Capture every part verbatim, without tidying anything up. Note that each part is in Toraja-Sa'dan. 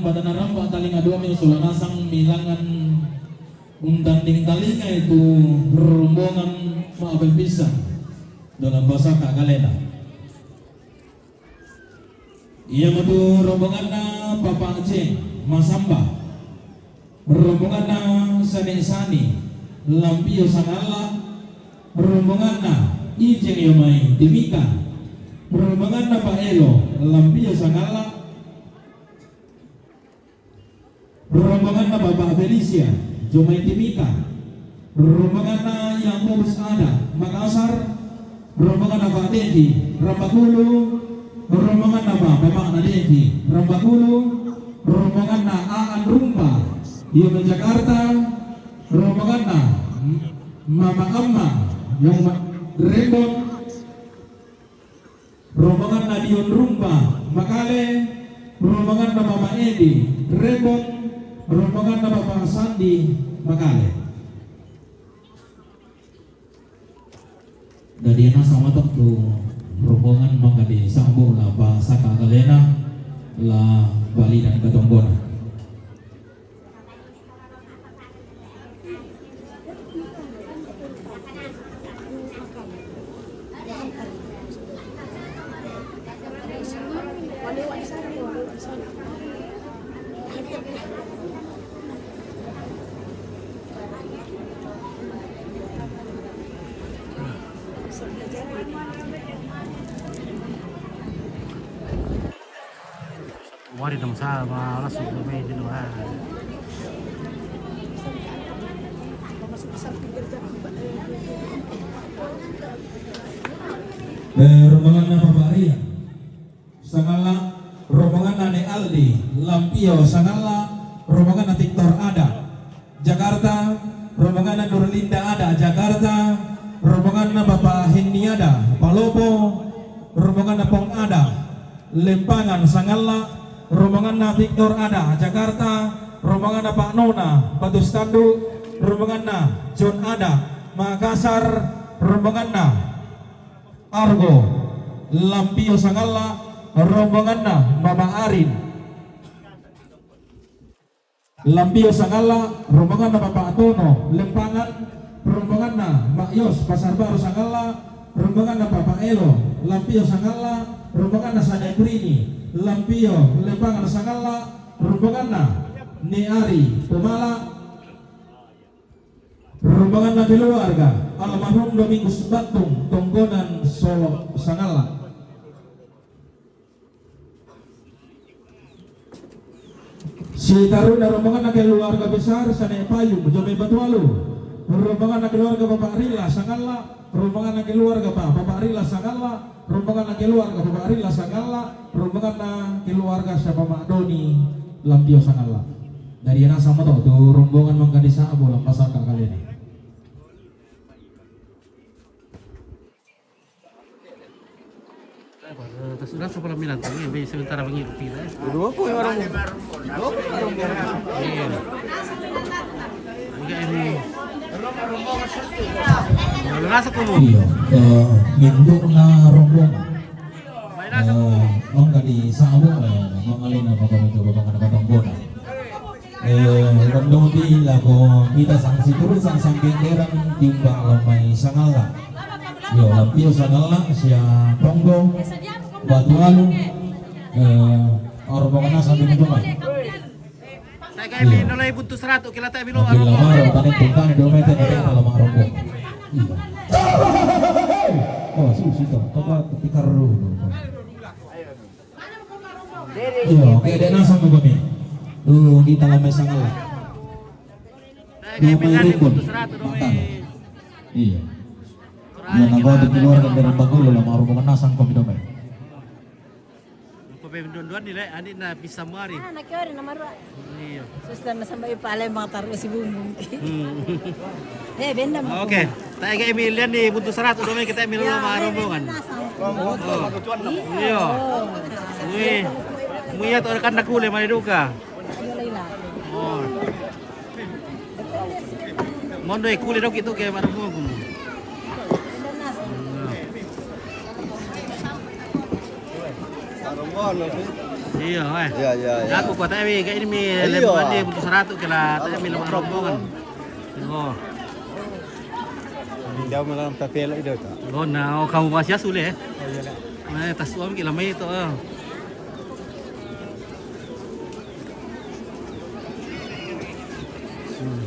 Pada naramba talinga duami sola nasang milangan untanding talinga itu rombongan ma'bel pisang dalam bahasa kagalena. Iamo tu rombonganna Papa Ceng Masamba, rombonganna Sane Sani Lampio Sangalla, rombonganna Ijeng Yomai Timika, rombonganna Pak Elo Lampio Sangalla, rombonganna Bapak Felicia Jomai Timika, rombonganna Yang Mubus Ada Makassar, rombonganna Pak Deki Rambakulu, rombonganna Bapak Makna Deki Rambakulu, rombonganna Aan Rumpa Yoma Jakarta, rombonganna Mama Amma Yoma Rembon, rombonganna Dion Rumpa Makale, rombonganna Mama Edi Rembon, rombonganna Bapak Sandi Makale. Dadi nasang matok tu rombongan mangka di sambu la pasaka kalena la bali dan katonggona. Wari dong sa ma lasu ko me di no ha. Rombonganna Papa Ria Sangalla, rombonganna Ne Aldi Lampio Sangalla, rombonganna Tiktor Ada Jakarta, rombonganna Nurlinda Ada Jakarta, rombonganna Bapak Henni Ada Palopo, rombonganna Pong Ada Lempangan Sangalla, rombonganna Victor Ada Jakarta, rombonganna Pak Nona Batu Standu, rombonganna John Ada Makassar, rombonganna Argo Lampio Sangalla, rombonganna Mama Arin. Lampio Sangalla, rombonganna Bapak Tono Lempangan, rombonganna Mbak Yos Pasar Baru Sangalla, rombonganna Bapak Elo Lampio Sangalla, rombonganna Sane Prini Lampio Lempangan Sangalla, rombonganna Ne Ari Pomala, rombonganna keluarga almarhum Domingus Battung Tongkonan Solo Sangalla. Sitaruna rombonganna keluarga besar Sane Payung, Jomai Batualu. Rombonganna keluarga Bapak Rila Sangalla, rombonganna keluarga Pa-, Bapak Rila Sangalla, rombonganna keluarga Bapak Rila Sangalla, rombonganna keluarga Siapa Mak Doni Lampio Sangalla. Dari nasang mato tu rombongan mangka di sa'bu la pasaka kalena. Terus sudah sepuluh menit lagi, sementara mengirupi lah. Dua aku yang orang. Dua aku yang orang. Iya. Enggak ini. Rasa kamu. Iya, eh, minggu na rombongan. Eh, mangka di sa'bu, eh, mangalena maka mencoba mangka dapat rombongan. Eh, rendoti lako kita sang situru sang sanggenderang timbang lamai Sangalla. Yo, Lampio Sangalla, sia Tonggo, Batualu, eh, rombonganna sambil mencoba. Saya kayak mi nolai buntu seratu, kila tak mi lo. Oke, lama, tadi tungkang dua meter, tadi kalau mau rombong. Iya. Oh, susi to. Coba tikar dulu. Iya, oke, ada nasang juga nih. Tuh, kita lamai Sangalla. Dua main ribut. Mata. Iya. Iya, nah, kalau di keluar dari Rambagulu lah, mau rombongan nasang kok gitu, Pak. Ko pe don-don ni le, ani na bisa mari. Ah, na kiori na marua. Iya. Suster na sampai pale mau taruh si bumbung. Hmm. Eh, benda mau. Oke. Tae ke Emilian ni buntu seratu dome kita Emil lo ma rombongan. Iya. Wih. Muya to kan na kule mari duka. Oh. Mondo e kule doki tu ke ma rombongan. Sarong ono sih. Iya, eh. Iya, iya, iya. Aku kuat, tapi kayak ini mi. Iya. Lembu ini butuh seratus kilo, tapi mi lembu rombongan. Oh. Jauh malam tapi elok itu, Kak. Oh, nah, oh, kamu masih asli, eh? Oh, iya, Kak. Eh, tas suami kilo mai itu, eh. Hmm.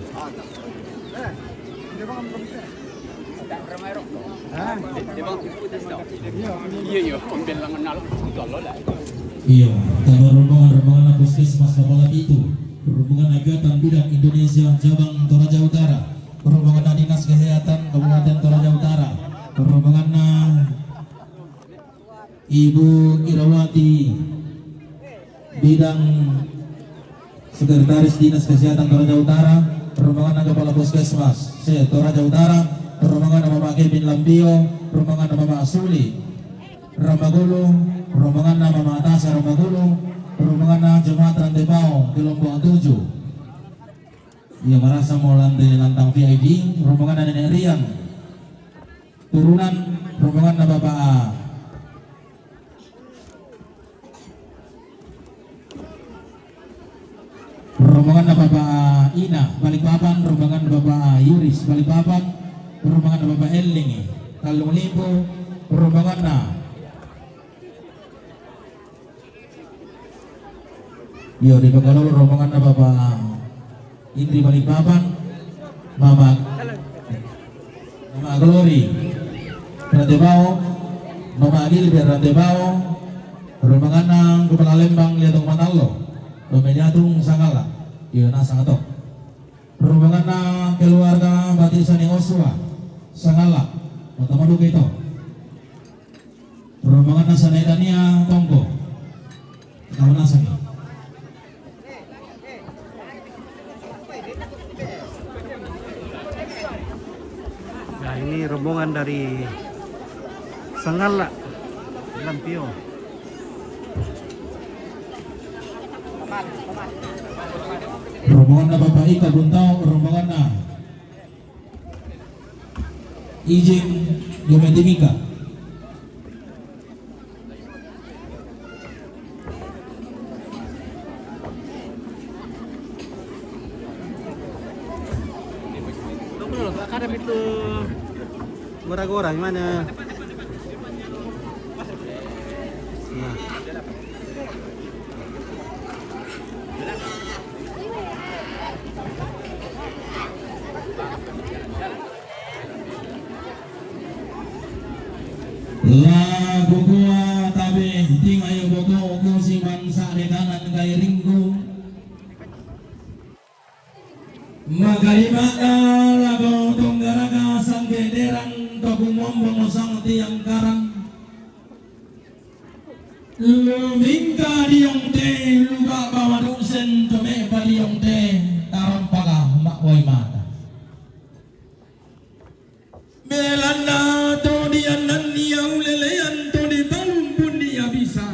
Iya, kalau rombongan-rombongan puskesmas Kepala Pitu, rombongan Angkatan Bidang Indonesia cabang Toraja Utara, rombongan Dinas Kesehatan Kabupaten Toraja Utara, rombongan Ibu Irawati, bidang Sekretaris Dinas Kesehatan Toraja Utara, rombongan Kepala Puskesmas se Toraja Utara, rombongan Mama Kevin Lampio, rombongan Mama Suli Ramagulu, rombongan Mama Tasa Ramagulu, rombongan Jemaat Rantebao kelompok tujuh. Ia merasa mau lantai lantang V I P, rombongan Nenek Rian. Turunan rombongan Bapak, rombongan Bapak Ina Balikpapan, rombongan Bapak Yuris Balikpapan, rombongan Bapak Eling Tanjung Limbu, rombongan na Yo, di Pekalolo rombongan Bapak Indri Balikpapan, Mama, Mama Glory Rantebao, Mama Gilbert Rantebao, rombongan Kepala Lembang Liatung Manalo, Mama Liatung Sangala, yo, na sangato. Rombongan keluarga Batisa ni Osua, Sangala, utama duka itu. Rombongan Sanaitania Tongko. Kawan asal. Nah, ini rombongan dari Sangala Lampio. Rombongan Bapak Ika Buntau, rombongan Ijing Yometimika. Ada itu gora-gora gimana? Nah. La kukua tabe, tingayo boko uku siman sa de kanan kairingku. Makalimana lako tunggaraga sangkederan toku mombong sang tiang karan. Lumingka diong te, luka bawa dusen tome padiong te, tarampaka mak wai mata. Belanna to dianan ia ulelean to di palumpun ia bisa.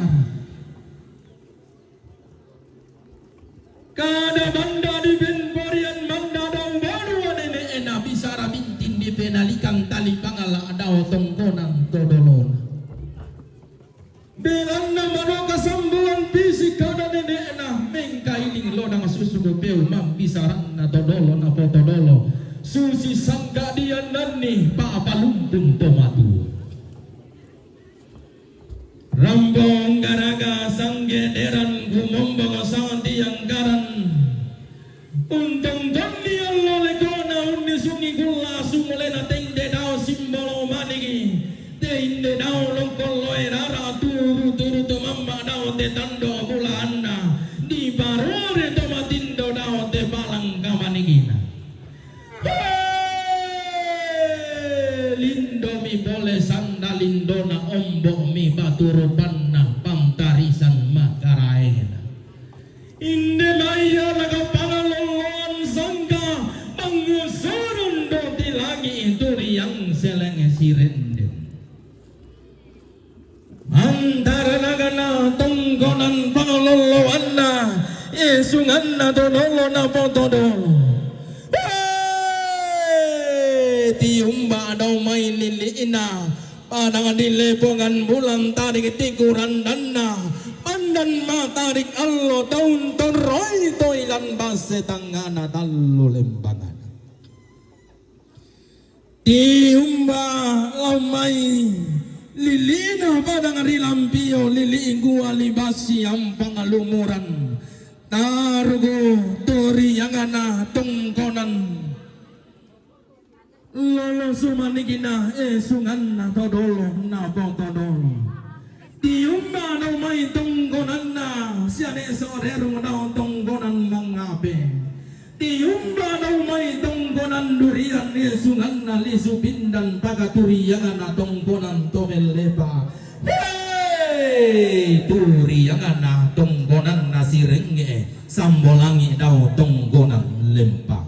Kada banda di benporian manda dau baru anene ena bisara bintin di penalikan tali pangala dau tongkonan todolona. Belanna mano kasambuan pisi kada nene'na mengkailing lona masusu bepeu mambisaranna todolo na potodolo susi sangkadiananni pa'palumpung to matua. Rampong garaga sanggederan gumombong santiangkaran. Untong tonni allo lekona unnisungi kulla sumulena tende dao simbolo manigi. Te inde dao longkolloe rara turu-turu to mamma dao te tando bulaanna. Di parore to matindo dao te palangka manigina. Hee! Lindomi pole sanda lindona ombo'mi batu rupanna pantarisan makaraena. Inde maiya nakapangaloloan sangka mangusurun do tilangi turiang seleng sirenden. Antara nagana tongkonan pangaloloanna esunganna todolo na potodolo. Hee! Tiumba dao mai lili'na. Padang di lepongan bulan tadi tikurandanna. Tan matarik allo taun torroi toilan basse tangngana tallu lembangana. Tiumba lammai lili'na padang ri Lampio, lili' gua libassi ampang lumuran. Tarugu toriangana tongkonan. Lolo sumanikina esunganna todolo na potodolo. Tiumba dau mai tongkonanna siane sorerung dau tongkonan mangape. Tiumba dau mai tongkonan durian esunganna lisu pindan pakaturiangana tongkonan tomellepa. Hei! Turiangana tongkonanna sirengnge sambolangi dau tongkonan lempangan.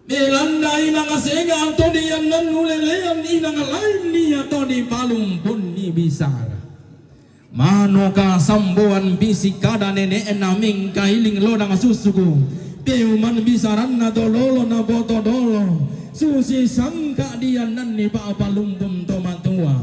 Belanna inang senga to diannan ulelean inang lain nia to dipalumpunni bisara. Manoka samboan bisi kada nene'na mengkailing lodang sussuku. Peuman bisaranna tololo na potodolo. Susi sangka diannanni pa'palumpun to matua.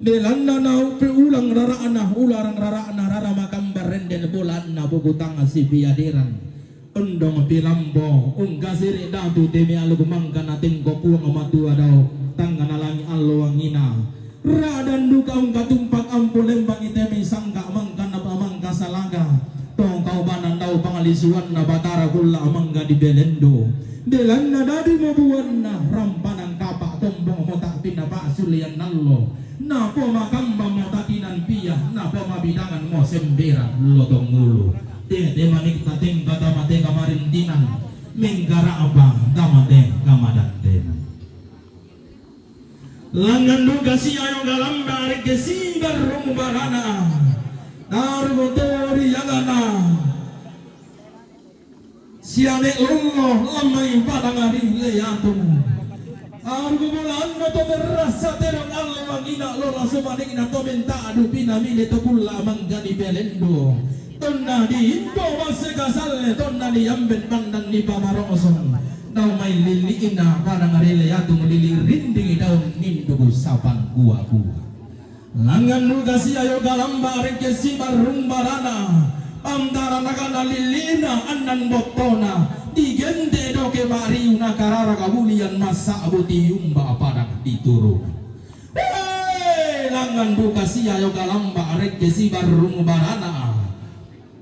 Belanna naupi ulang rara'na, ularang rara'na rara makambar renden bolanna buku tanga sipiaderan. Ondong pilambo, ungkasiri datu temi aluku mangka natengko Puang Matua dao, tangngana langi allo wangina. Radan duka ungkatumpak ampu lembangi temi sangka mangka napa mangka salaga. Tongkau banan dao panglisuanna Batara kulla mangka di Belendo. Belanna dadi mabuanna, rampanan kapa tombong mo tak pinapa sulian nallo. Napo makamma mo takinan pia, napo mabidangan mo semberan lotong ngulu. Tete manik tatengka tamate kamarintinan, mengkara'pa tamate kamadantenan. Langngan duka si ayo galamba rekke sibarrung barana. Tarugu toriangana. Siane lollo lammai padang ri Leatung. Argu bulanna to berrassa terong allo wangina lola sumanekna to menta'du pinamile to kulla manggani Belendo. Tonna diimpo masse kasalle tonna diamben mandan dipamarosong. Dau mai lili'na padang ri Leatung lili rindingi daun ninduku sapang kua-kua. Langngan duka si ayo galamba rekke sibarrung barana, pantaranakana lilina annan bottona, digente doke ma'riu nakarara kabulian massa'bu tiumba padang diturungan. Hei, langngan duka si ayo galamba rekke sibarrung barana,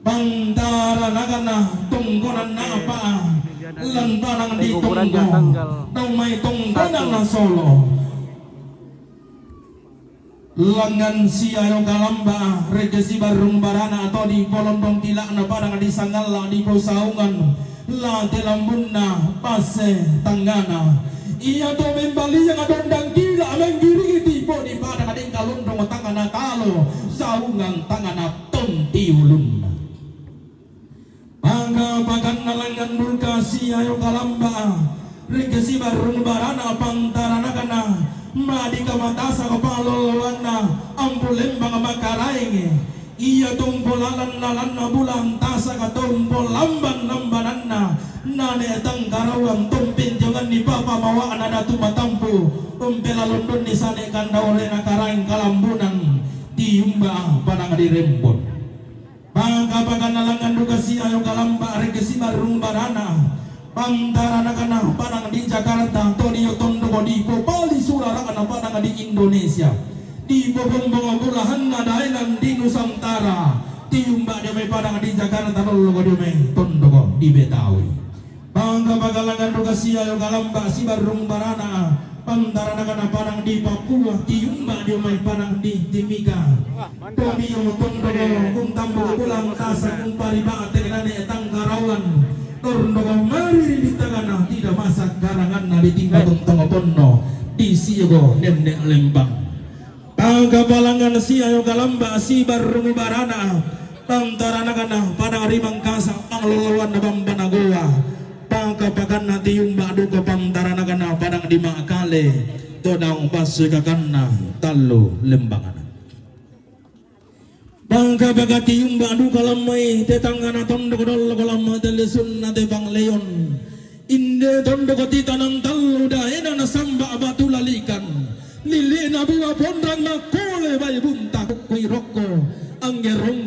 pantaranakana tongkonan napa, lan padang ditongko, dau mai tongkonan nasolo. Langngan si ayo galamba rekke sibarrung barana to dipolondong kila'na padang disangalla diposaungan late lambunna passe tangngana. Iya to membaliang dondang kila menggiringi tipo di padang dengka londong tangana talo saungan tangana tonti ulunna. Pangka-pakanna langngan duka si ayo kalamba, rekke sibarrung barana pantaranakana, ma'dika matasa kapaloloanna, ampu lembang makaraenge. Iya tompo lalan-lalanna bulan tasaka tompo lamban-lambananna, nane tangkarauan tompentionganni papa mawa'na datu matampu, tompelalondonni sane kandaorena karaeng kalambunan, tiumba padang dirembon. Pangka-pakanna langngan duka si ayo kalamba rekke sibarrung barana, pantaranakana padang di Jakarta, to dio tondoko dipopali surara'na padang di Indonesia, dipobombong bulahanna daenan di Nusantara, tiumba dio mai padang di Jakarta, lolloko dio mai tondoko di Betawi. Pangka-paka langngan duka si ayo kalamba sibarrung barana, pantaranakana padang di Papua, tiumba dio mai padang di Timika. Tomio tondoko untambu bulan tasa umpari ba'te nane tangkarauan. Tondoko mari ri bitangana tidak masak garanganna ditimba tontong ponno di siego nenne lembang. Pangka-palangan si ayo kalamba sibarrung barana, pantaranakana padang ri Mangkasa, pangloloanna bambana goa. Pangka-pakanna tiumba duka pantaranakana padang di Makale, to daung passukakanna tallu lembangana. Pangka-paka tiumba duka lammai te tangngana tondoko dolloko lamma te lisunna te pangleon. Inde tondoko titanang tallu daena nasamba batu lalikan. Lili'na bua ponrang makkole bai bunta kukkui rokko. Angge rong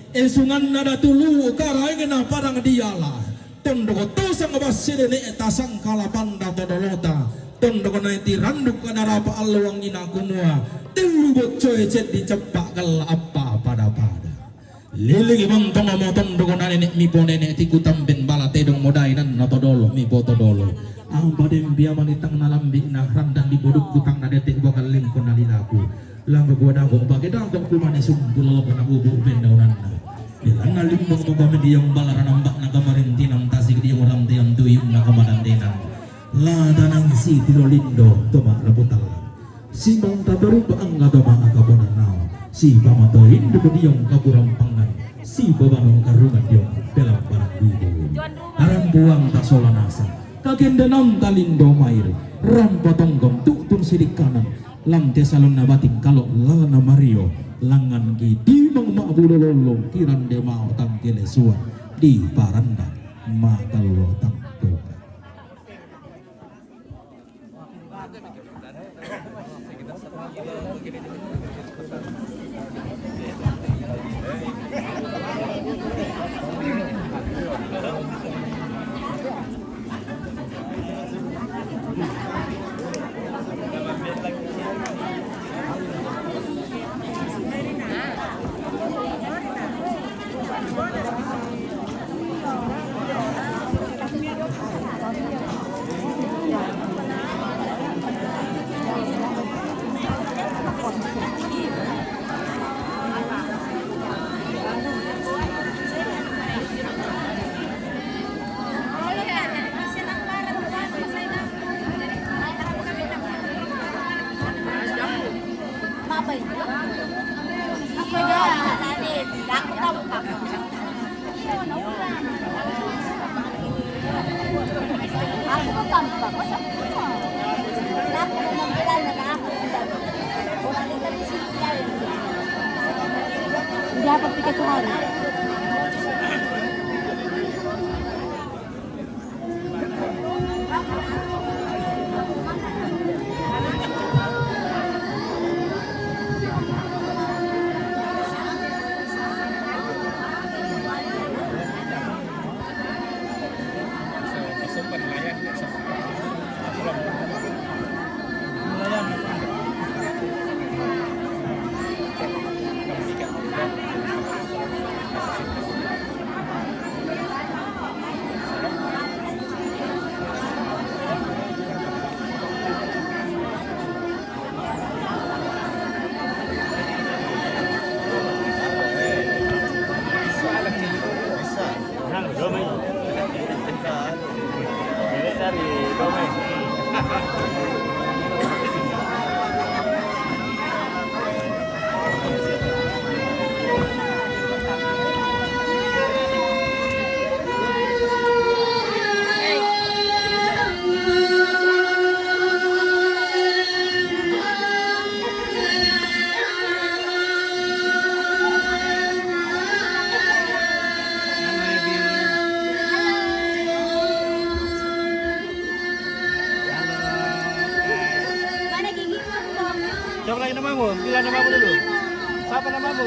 Esunganna Datu Luwu Karaengna Padang Diala. Tondoko tosang bassede ne tasangkala panda to dolota. Tondoko nae tiranduk kana rapa alloang ina kumua. Tellu boccoe ceddi ceppa gella appa pada-pada. Lilingi montong mo tondoko nane ne miponene tiku tamben bala tedong modai nanna to dolo mipoto dolo. Ampa dempi amani tang nalambi na randang di bodukku tang nadete bakal lengko nalilaku. Langgo gua dago bage dago kumane sumpu loloko na bubu bendaunanna. Belanna limbong muka mediong balaran ombak na kamarintinang tasik diong rantiang tuyung na kamadantenan. La tanang si tiro lindo toma raputal. Si bang tabarupa angga toma akabonan nao. Si pamato indu diong kapurampangan. Si babano karungan diong pelamparang wibu. Arang buang tasola nasa. Kagendanan talindo mair. Rampa tonggom tutung sidik kanan. Lante salonna bating kalo lalana mario. Langan ki timang ma'bulo lolong kirande mao tangkele suan. Di paranda makallo tangkoka. Dapat tiga hari. Siapa lagi namamu? Bilang namamu dulu. Siapa namamu?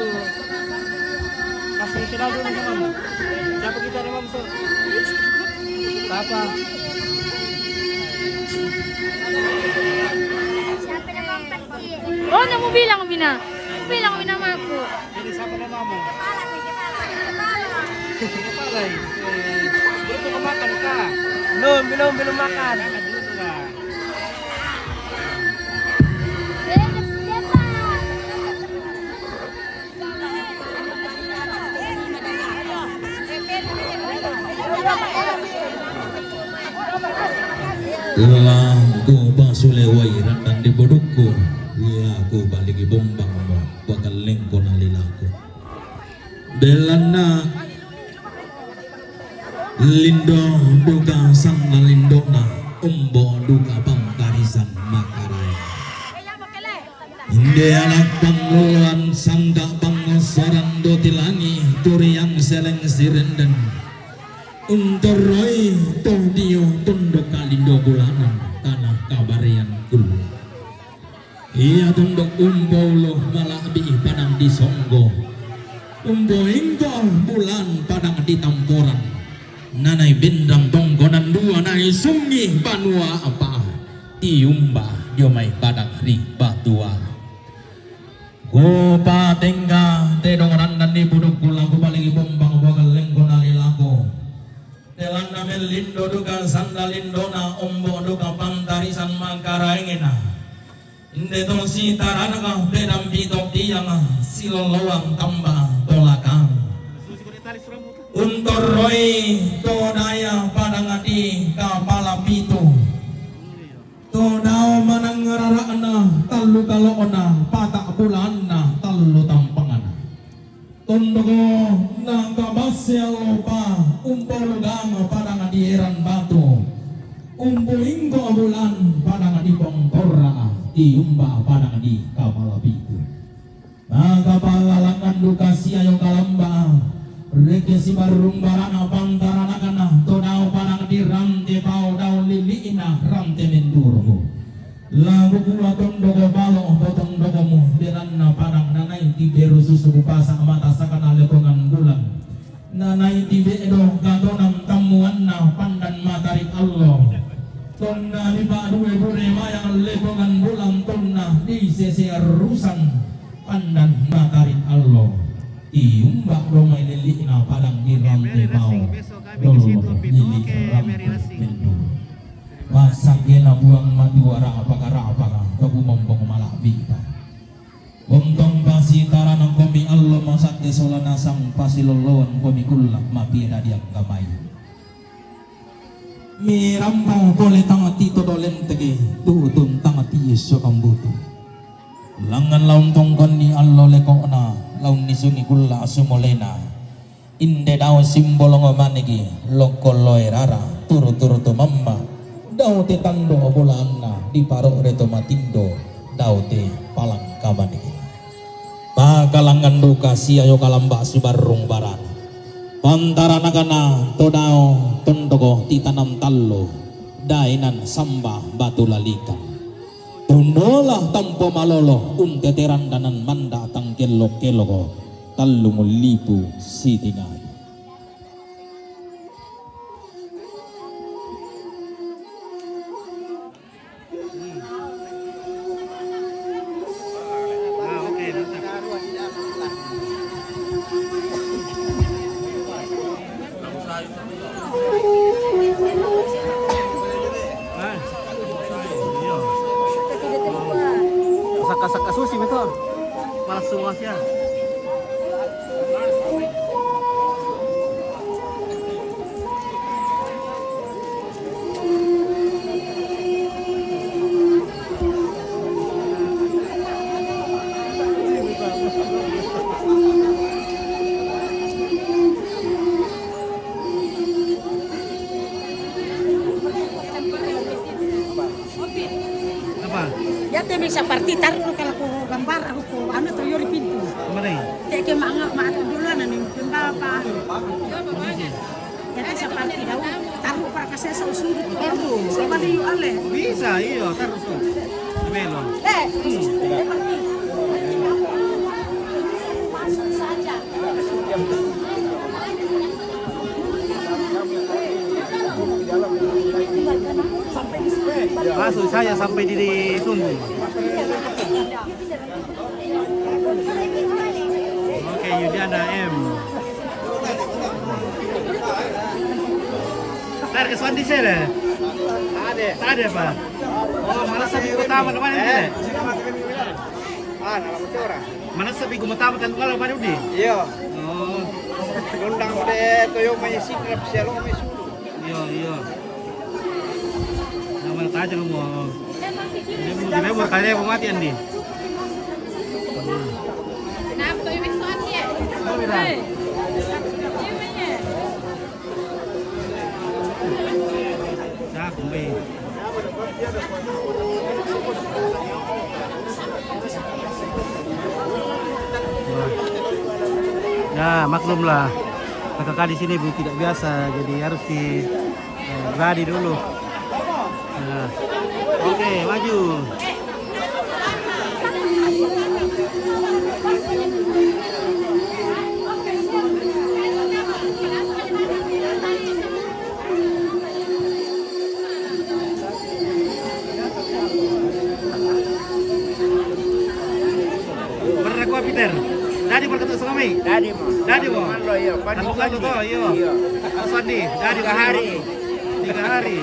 Kasih kenal dulu namamu. Siapa kita namamu, Sob? Siapa? Oh, namamu bilang, Mina. Bilang, Mina, namaku. Ini siapa namamu? Kepala, eh. Belum makan kah? Belum, belum, belum makan. Makan dulu lah. Laku basule wai randang di bodukku. Laku baligi bombang mo. Bakal lengko nalilaku. Belanna lindo duka sanna lindona, umbo duka pangkarisan makarae. Inde anak pangoloan sangka pangosoran doti langi turiang seleng sirenden. Untoroi to dio tunduk kalindo bulanan tanah kabarian kulu. Ia tunduk umpolo mala'bi padang disonggo. Umboingko bulan padang di tamporan. Nanai bendang tongkonan dua nai sungi banua apa. Tiumba dio mai padang ri batua. Ko patengga tedong randan di pudukku laku paligi bombang bogal lengko nalilako. Telana melindo duka sandalindona ombo duka pantarisan makaraengena. Inde to sitaranaka pedampi to tianga siloloang tamba tolakang. Untoroi to daya padang di kapala pitu. To dao manang rara'na tallu kalo'na, pata' bulanna tallu tampangna. Tondoko nangka basse allopa umpoluganga padang di eran batu. Umpuingko bulan padang di pongkorra, tiumba padang di kapala pitu. Maka pallalangan duka siayo kalamba, reke sibarrung barana pantaranakana to dao padang di rante pao dao lili'na rante mendurmu. Lagu kua tondoko balo to tondokomu belanna padang nanai tiberu susu kupasa mata sakana lekongan bulan. Nanai tibe'do gatonan tammuanna pandan matarik allo. Tonna dipa'due bure mayang lekongan bulan tonna di sese arrusan pandan matarik allo. Tiumba do mai lili'na padang di rante pao. Dolo lili rante mendu. Pasagena buang matuara apaka-rapaka to bumombong mala'bita. Untong pasitaranangkomi allo masakka sola nasang pasilolloangkomi kulla mapie dadi anggamai. Mirampo pole tangati todo lenteke, tutun tangati esso kambutu. Langngan laun tongkonni allo leko'na, laun nisungi kulla sumolena. Inde dao simbolongo maniki, lokko loe rara, turu-turu to mamma, dao te tando bolaanna, diparo're to matindo, dao te palangka maniki. Pakalangngan duka siayo kalamba sibarrung barana. Pantaranakana to dao tondoko titanam tallo, daenan samba batu lalikan. Tunola tampo malolo, unteteran danan manda tangkello-keloko, tallu mullipu sitingai. Saka-saka susi mi to. Palsu asia. Apa? Ya te bisa parti taru kalau ko gambar aku ko anu to yori pintu. Kemarin. Te ke manga ma dulu ana ni pembawa pa. Ya te bisa parti dau taru para kasesa usudu. Taru. Sebali ale. Bisa, iyo, taru tu. Sebelum. Eh, hmm. Masuk saja. Langsung saja sampai di, di Sumbu. Oke, Yudiana M. Dari ke Suwandi sini? Ada. Ada, Pak. Oh, malah sampai kota mana-mana ini, eh? Ah, nama orang. Mana sapi gumutama kan kalau baru di? Iya. Oh. Undang de toyo mai sikrap sialo mai sulu. Iya, iya. Nama taja kamu? Ini mau di lemur kali ya, mau mati, Andi. Kenapa tuh ini soalnya? Hei. Gimana? Ya, maklumlah. K K K di sini, Bu, tidak biasa, jadi harus di, eh, gladi dulu. Nah. Oke, maju. Dadi mo. Dadi mo. Malu-malu, iyo. Malu-malu to, iyo. Iyo. Apa ni? Dadi mo. Tiga hari. Tiga hari.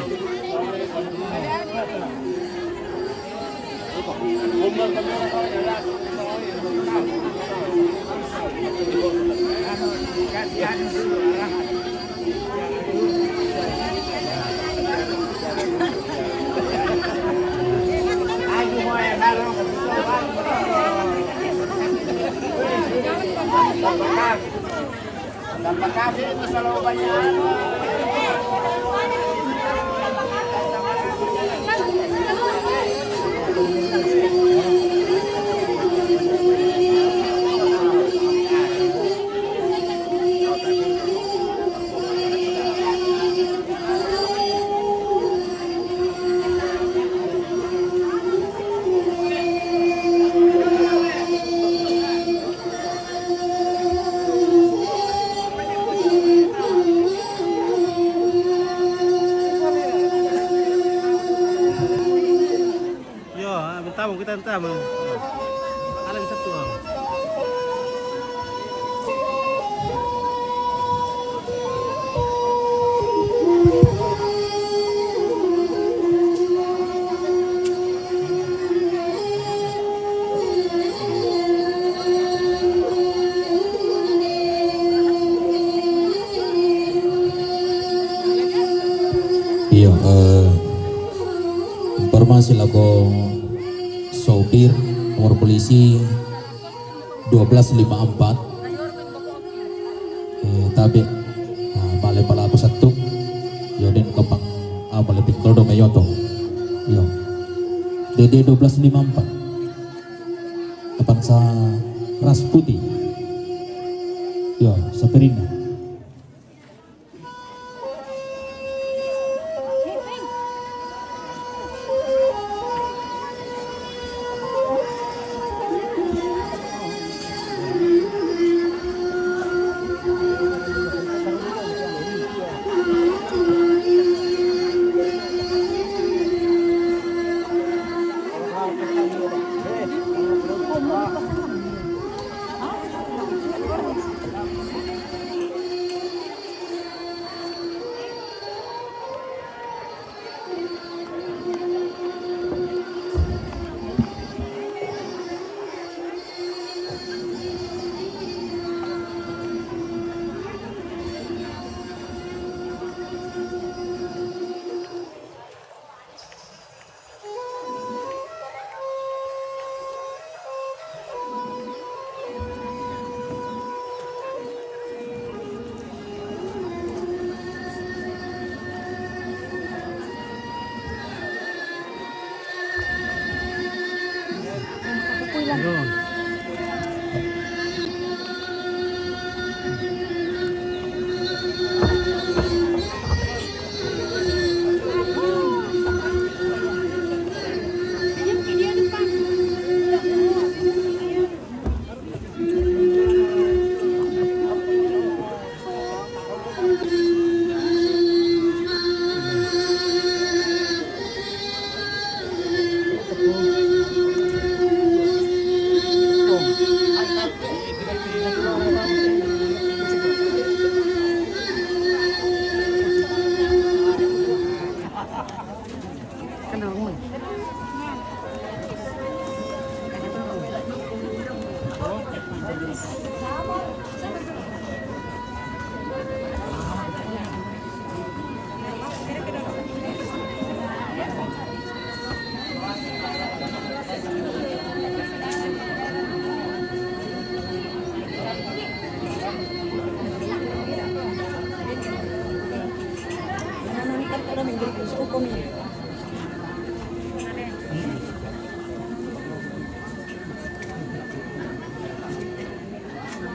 Iyo, ah, bertamu, kita bertamu. Ada yang satu, ah. Iyo, eh, informasi lako sopir, nomor polisi dua belas lima empat. Eh, tabe, ah, bale pala aku satu. Iyo, den kapang, ah, bale tinggal do meyoto. Iyo. D D dua belas lima empat. Depan sa ras putih. Iyo, sapirina.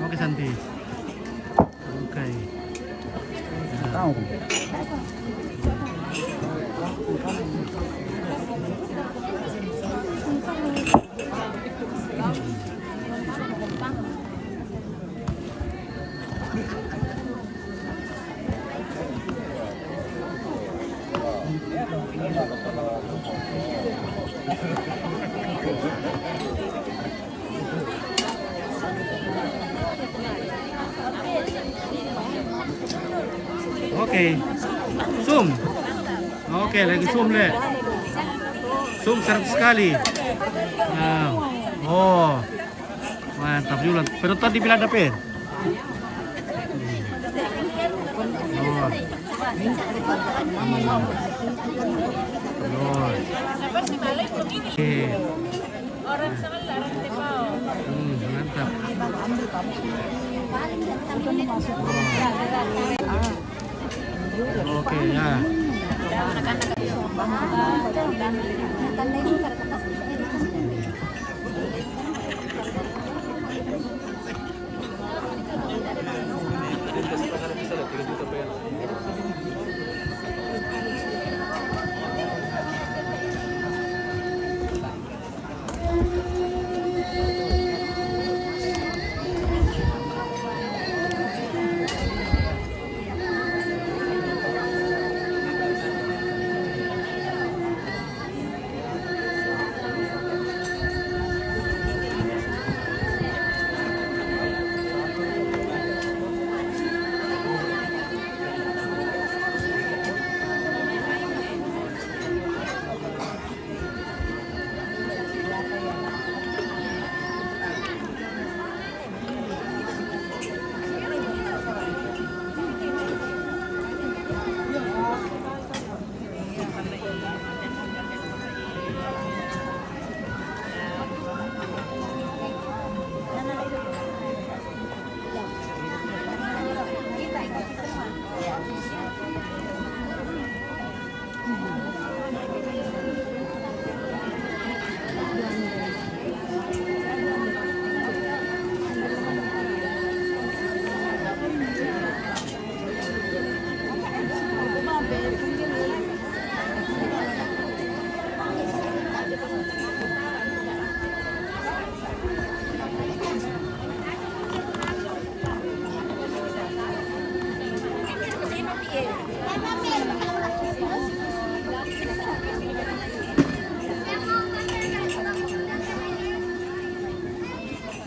Oke, Santi. Oke. Tahu. Oke. Sum. Oke, lagi sum le. Sum seratus kali. Nah. Oh. Mantap juga. Penonton di Belanda, Pin. Oh. Oh. Oke. Hmm, mantap. Oke, ya.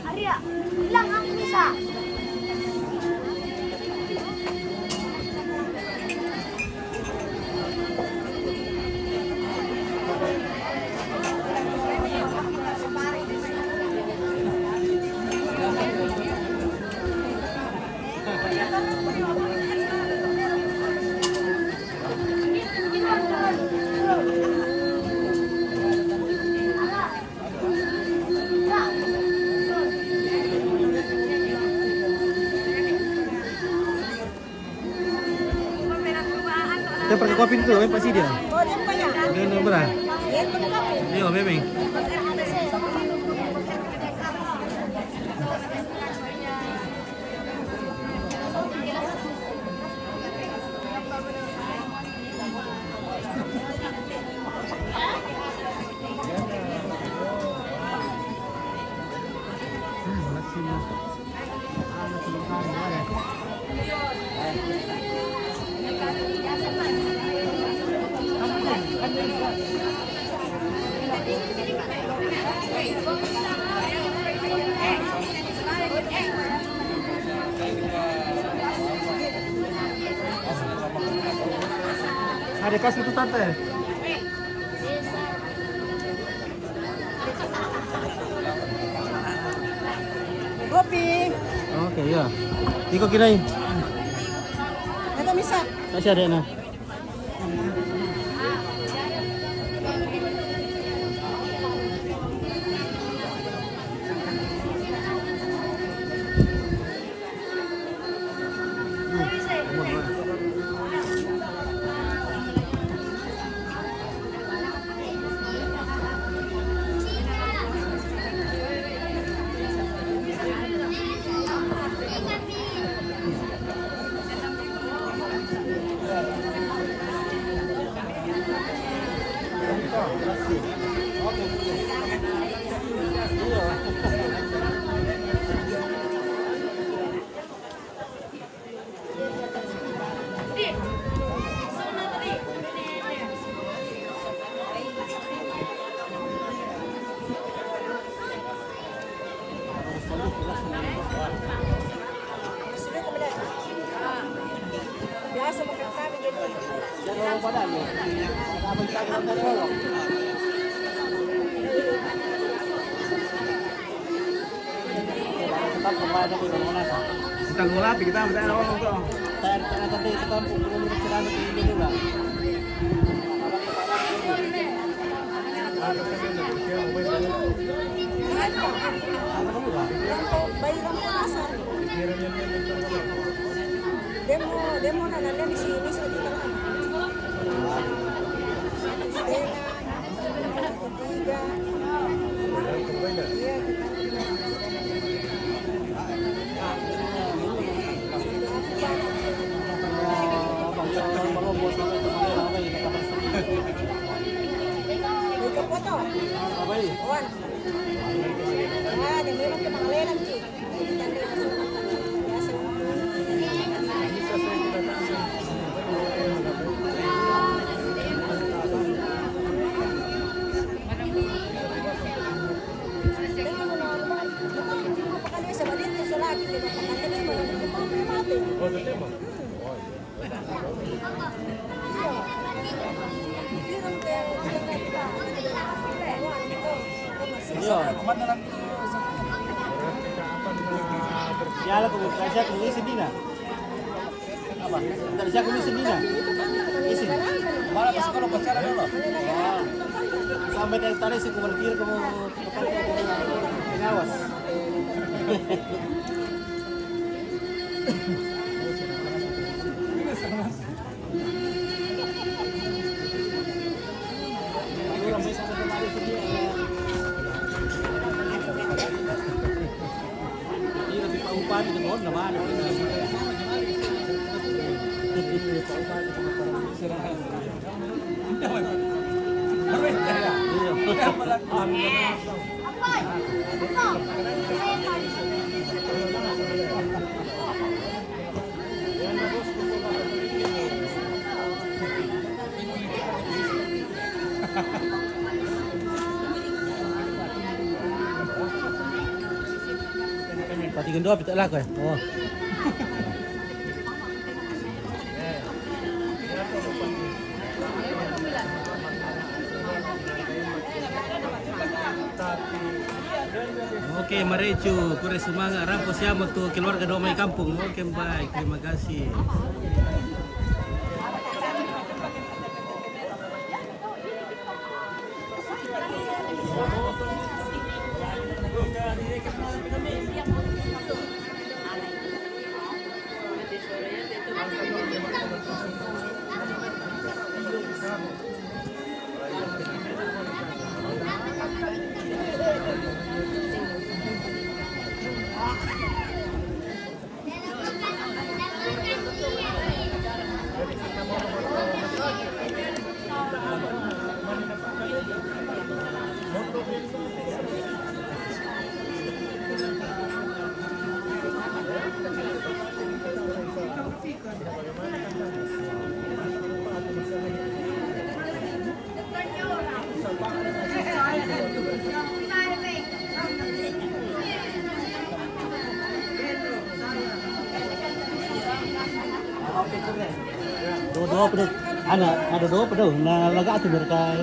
Arya, bilang aku bisa. Kita pergi kopi dulu, eh, Pak Sidi, ya? Dia udah berah. Iya, memang. Ada kasih itu, Tante. Kopi. Oke, ya. Iko kira ini. Ito, misa. Kasih ada, nah. Kita gulati, kita minta orang tuh. Demo, demo na nalemi si, ni sa kita. Stena, ketiga. Iya, kita. May kapoto. Wan. Ah, demi mo ka mga lelang, chi. Iya. Siya lang kung, siya kung isin din na. Apa? Dari siya kung isin din na. Isin. Mana pas kalau pacaran dulu? Sampai tadi, tadi si kumartir kamu, kamu pinawas. Pati gendo, pita lah ko. Oh. Oke, Marecu, kure sumanga', rangko siamo tu keluarga Dua Mai Kampung. Oke, baik, terima kasih. Dua-dua pada, ana, ada dua pada, na laga tu mereka.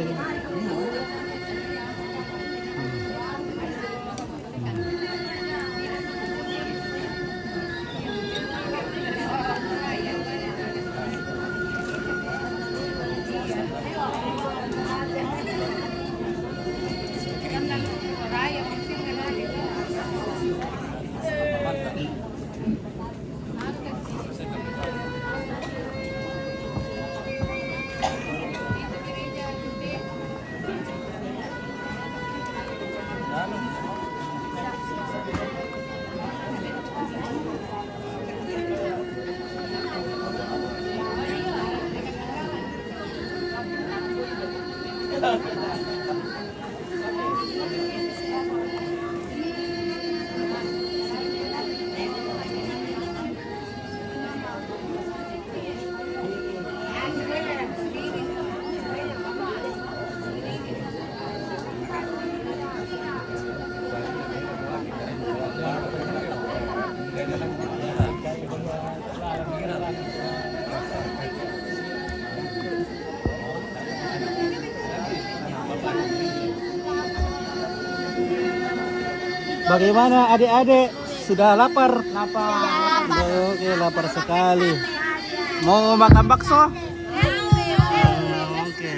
Bagaimana adik-adik? Sudah lapar? Lapar. Oke, lapar sekali. Mau makan bakso? Oke.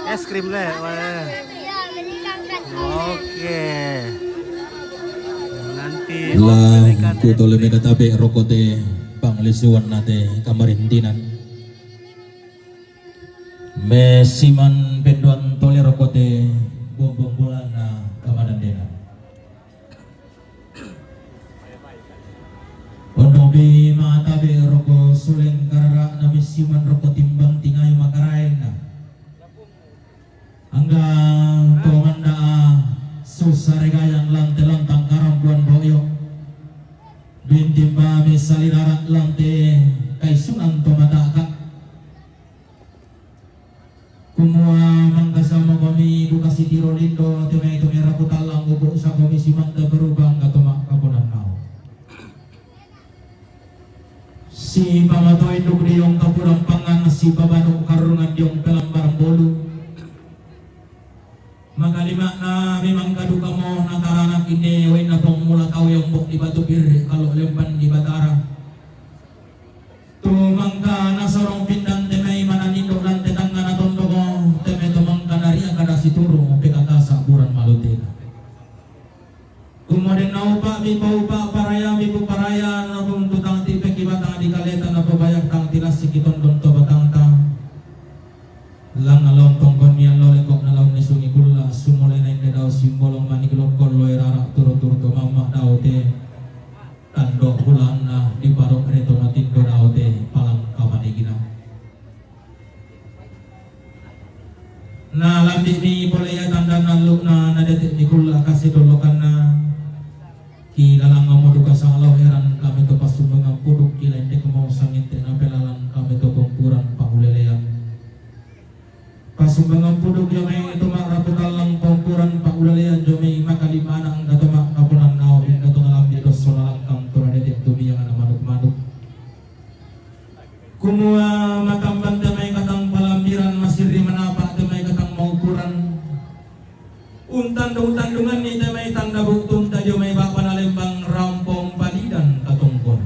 Es krim le. Wah. Oke. Nanti. Lah, kutoleme katabe rokote panglisuan nate kamarintinan. Me siman penduan tole rokote bombong bolana kamadandenan. Ondo be matabe roko suleng karara na me siman roko timbang tingai makaraeng na. Angga to manda susare gayang lante lantang karampuan boyo. Bintimba me salirara lante kaisunan to mataka. Kumua mangkasama komi duka sitiro lindo, temai to mera kutallang ubu sa komi simanta berubang katoma kaponan nau. Si pamato induk diong kapurang pangan, si pabanu karungan diong pelambar bolu. Makalimana memang kaduka mo na taranak ine, wai na pong mula tau yombok di batu piri, kalau lempan di batara. Tu mangka na sorong pindan temai mananindo dan tetangga na tondoko, temai tu mangka na ria kada situru, pekakasa buran malutena. Kumoden na upa mi paupa paraya mi puparaya na tuntutang ti pekibatang di kaleta na pabayak tang ti lasiki tondon to batangta. Langa laon tongkon nian lo lekok na laon ni sungi kulla, sumole na inde dao simbolong manik lokol lo erara turu-turu to mama dao te. Tando kulanna di parok reto matindo dao te palang kamanigina. Na lambi mi pole ia tanda nalukna na detik ni kulla kasi dolokanna. Ki lalang mo duka sangalo heran kami to pasumbengan puduk, ki lain dek mo sanginte na pelalang kami to pempuran paulelean. Pasumbangan puduk jomai tumak raputallang pompuran paulalean jomai makalimana angga tumak kapunan nao ingga tuna lambi dosso na langkang tuna detik tumiang na manuk-manuk. Kumua makamban temai katang palambiran, masirri manapa temai katang maukuran. Untandung-tandungan ni temai tanda buktun tajomai bapa na lembang rampong palidan katongkon.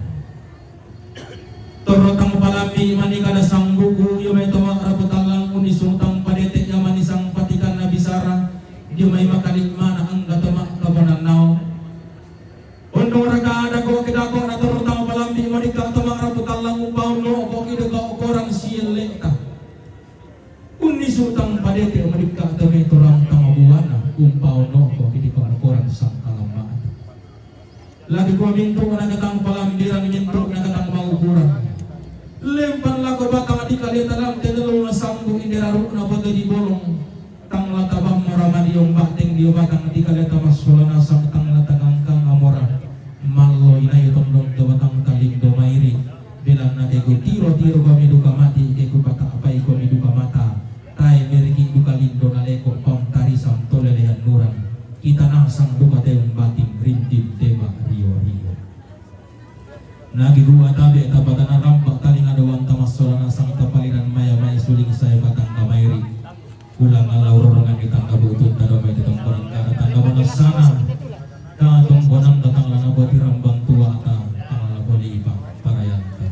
Torotang palambi mani kada sangbuku, iyo mai tomak raputallang, unisutang padetek ia mani sang patikan na bisara, iyo mai makalimana angga tomak kaponan nao. Ondong raka ada ko kedako na torotang palambi mani ka tomak raputallang umpau no ko kide ka okoran sielekta. Unni sutang padete madikka tame torang tama buana, umpau no ko kidi pangkoran sangkala mata. Lagi ko mintu na katang palambiran, mintu na katang maukuran. Lempan lako batang di kaleta lam tenelo na sambu indera rukna poto di bolong. Tang lata bang mora madiom bateng dio batang di kaleta masola nasang tang lata kangkang amora. Mallo inayo tondong to batang talindo mairi. Belanna ke ku tiro-tiro kami duka mati, ke ku patapai kami duka mata. Tae meriki duka lindo naleko pam tarisan tolelehan nuran. Kita nasang duka teung bating rintin tema rio-rio. Nagi rua tabe tapatana rampak talinga doang tamassola nasang tapaliran maya mai suling saya batang kamairi. Ulang ala urorongan di tangga butun tado mai di tongkonan kara tangga mana sana. Ka tongkonan datang lana buat tirambang tua ta tangala bolipa parayanta.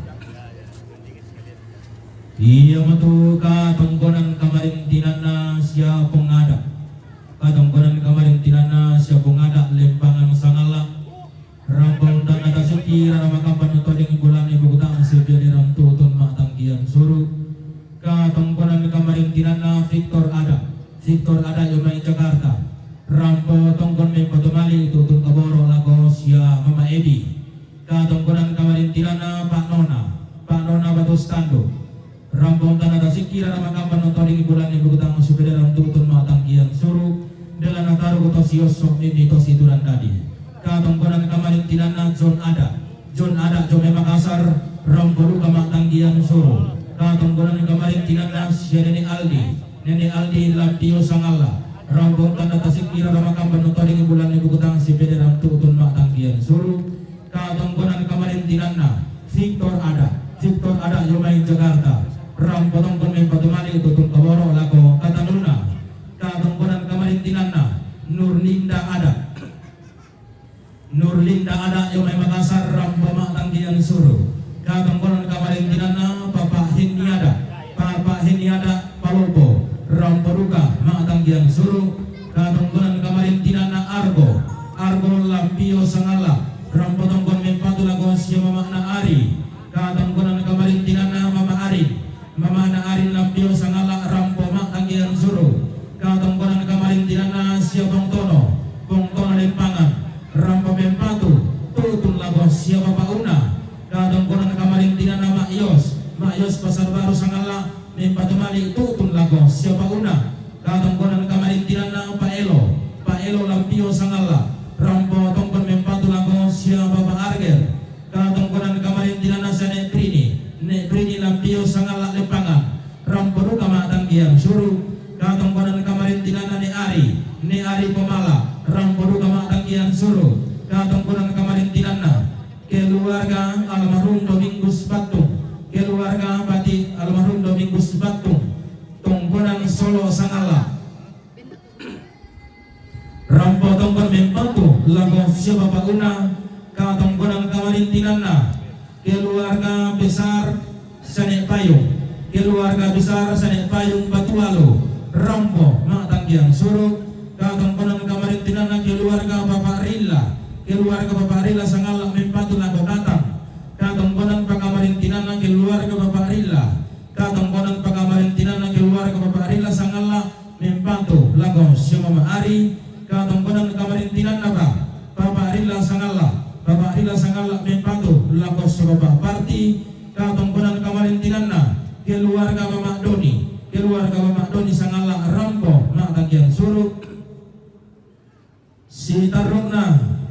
Iya matu ka tongkonan kamarintinanna sia pongada. Ka tongkonan kamarintinanna sia pongada lempangan sangala. Rampau tana tasiki rara makampan toding bulan ibu kutang sebiaderan tutun matangkian suru. Ka tongkonan kamarintinanna Victor ada. Victor ada yomai Jakarta. Rampo tongkon mempo tumali tutun kaboro lako sia Mama Edi. Ka tongkonan kamarintinanna Pak Nona. Pak Nona Batus Tandu. Rampong tana tasiki rara makampan toding bulan ibu kutang supedera tutun matangkian suru. Dela nataru kuto siosok nini to situran tadi. Ka tongkonan kamarintinanna John ada. John ada Jome Makassar. Rampo duka matangkian suru. Ka tongkonan kamarintinanna sia Nene Aldi. Nene Aldi Latio Sangalla. Rampong tana tasiki rara makampan toding bulan ibu kutang supedera tutun matangkian suru. Ka tongkonan kamarintinanna Victor ada. Victor ada yomai Jakarta. Rampo tongkon mempo tumali tutun kaboro lako katanuna. Ka tongkonan kamarintinanna Nurlinda ada. Ada' iyo mai Makassar rampo ma'tanggiyan suru'. Katongkonan kamarintinanna Papa' Henni Ada', Papa' Henni Ada' Palopo, rampo duka ma'tanggiyan suru'. Katongkonan kamarintinanna Argo, Argo Lampio Sangalla', rampo tongkon mempatu lako sia mama'na Ari. Katongkonan kamarintinanna Mama Arin, Mama'na Arin Lampio Sangalla' rampo ma'tanggiyan suru'. Katongkonan kamarintinanna sia Pongtono, Pongtono Leppangan, rampo mempatu tu'tun lako sia bapa'na. Katongkonan kamarintinanna Ma' Yos, Ma' Yos Pasar Baru Sangalla', mempatu mali' tu'tun lako sia bapa'na. Katongkonan kamarintinanna Pa' Elo, Pa' Elo Lampio Sangalla', rampo tongkon mempatu lako sia Bapa' Arger. Katongkonan kamarintinanna sia Ne' Prini, Ne' Prini Lampio Sangalla' Leppangan, rampo duka ma'tanggiyan suru'. Katongkonan kamarintinanna Ne' Ari, Ne' Ari Pomala', rampo duka ma'tanggiyan suru'. Katongkonan kamarintinanna keluarga almarhum Domingus Battung, keluarga pati almarhum Domingus Battung, tongkonan Solo Sangalla', rampo tongkon mempatu lako sia bapa'na. Katongkonan kamarintinanna keluarga besar sia Ne' Payung, keluarga besar sia Ne' Payung Batualu, rampo ma'tanggiyan suru'. Katongkonan kamarintinanna keluarga Bapa' Rilla, keluarga Bapa' Rilla Sangalla' mempatu lako Batam. Katongkonan pakamarintinanna keluarga Bapa' Rilla, katongkonan pakamarintinanna keluarga Bapa' Rilla Sangalla' mempatu lako sia Mama Ari. Katongkonan kamarintinanna Pa, Bapa' Rilla Sangalla', Bapa' Rilla Sangalla' mempatu lako sia Bapa' Parti. Katongkonan kamarintinanna keluarga Mama Doni, keluarga Mama Doni Sangalla' rampo ma'tanggiyan suru'. Sitarru'na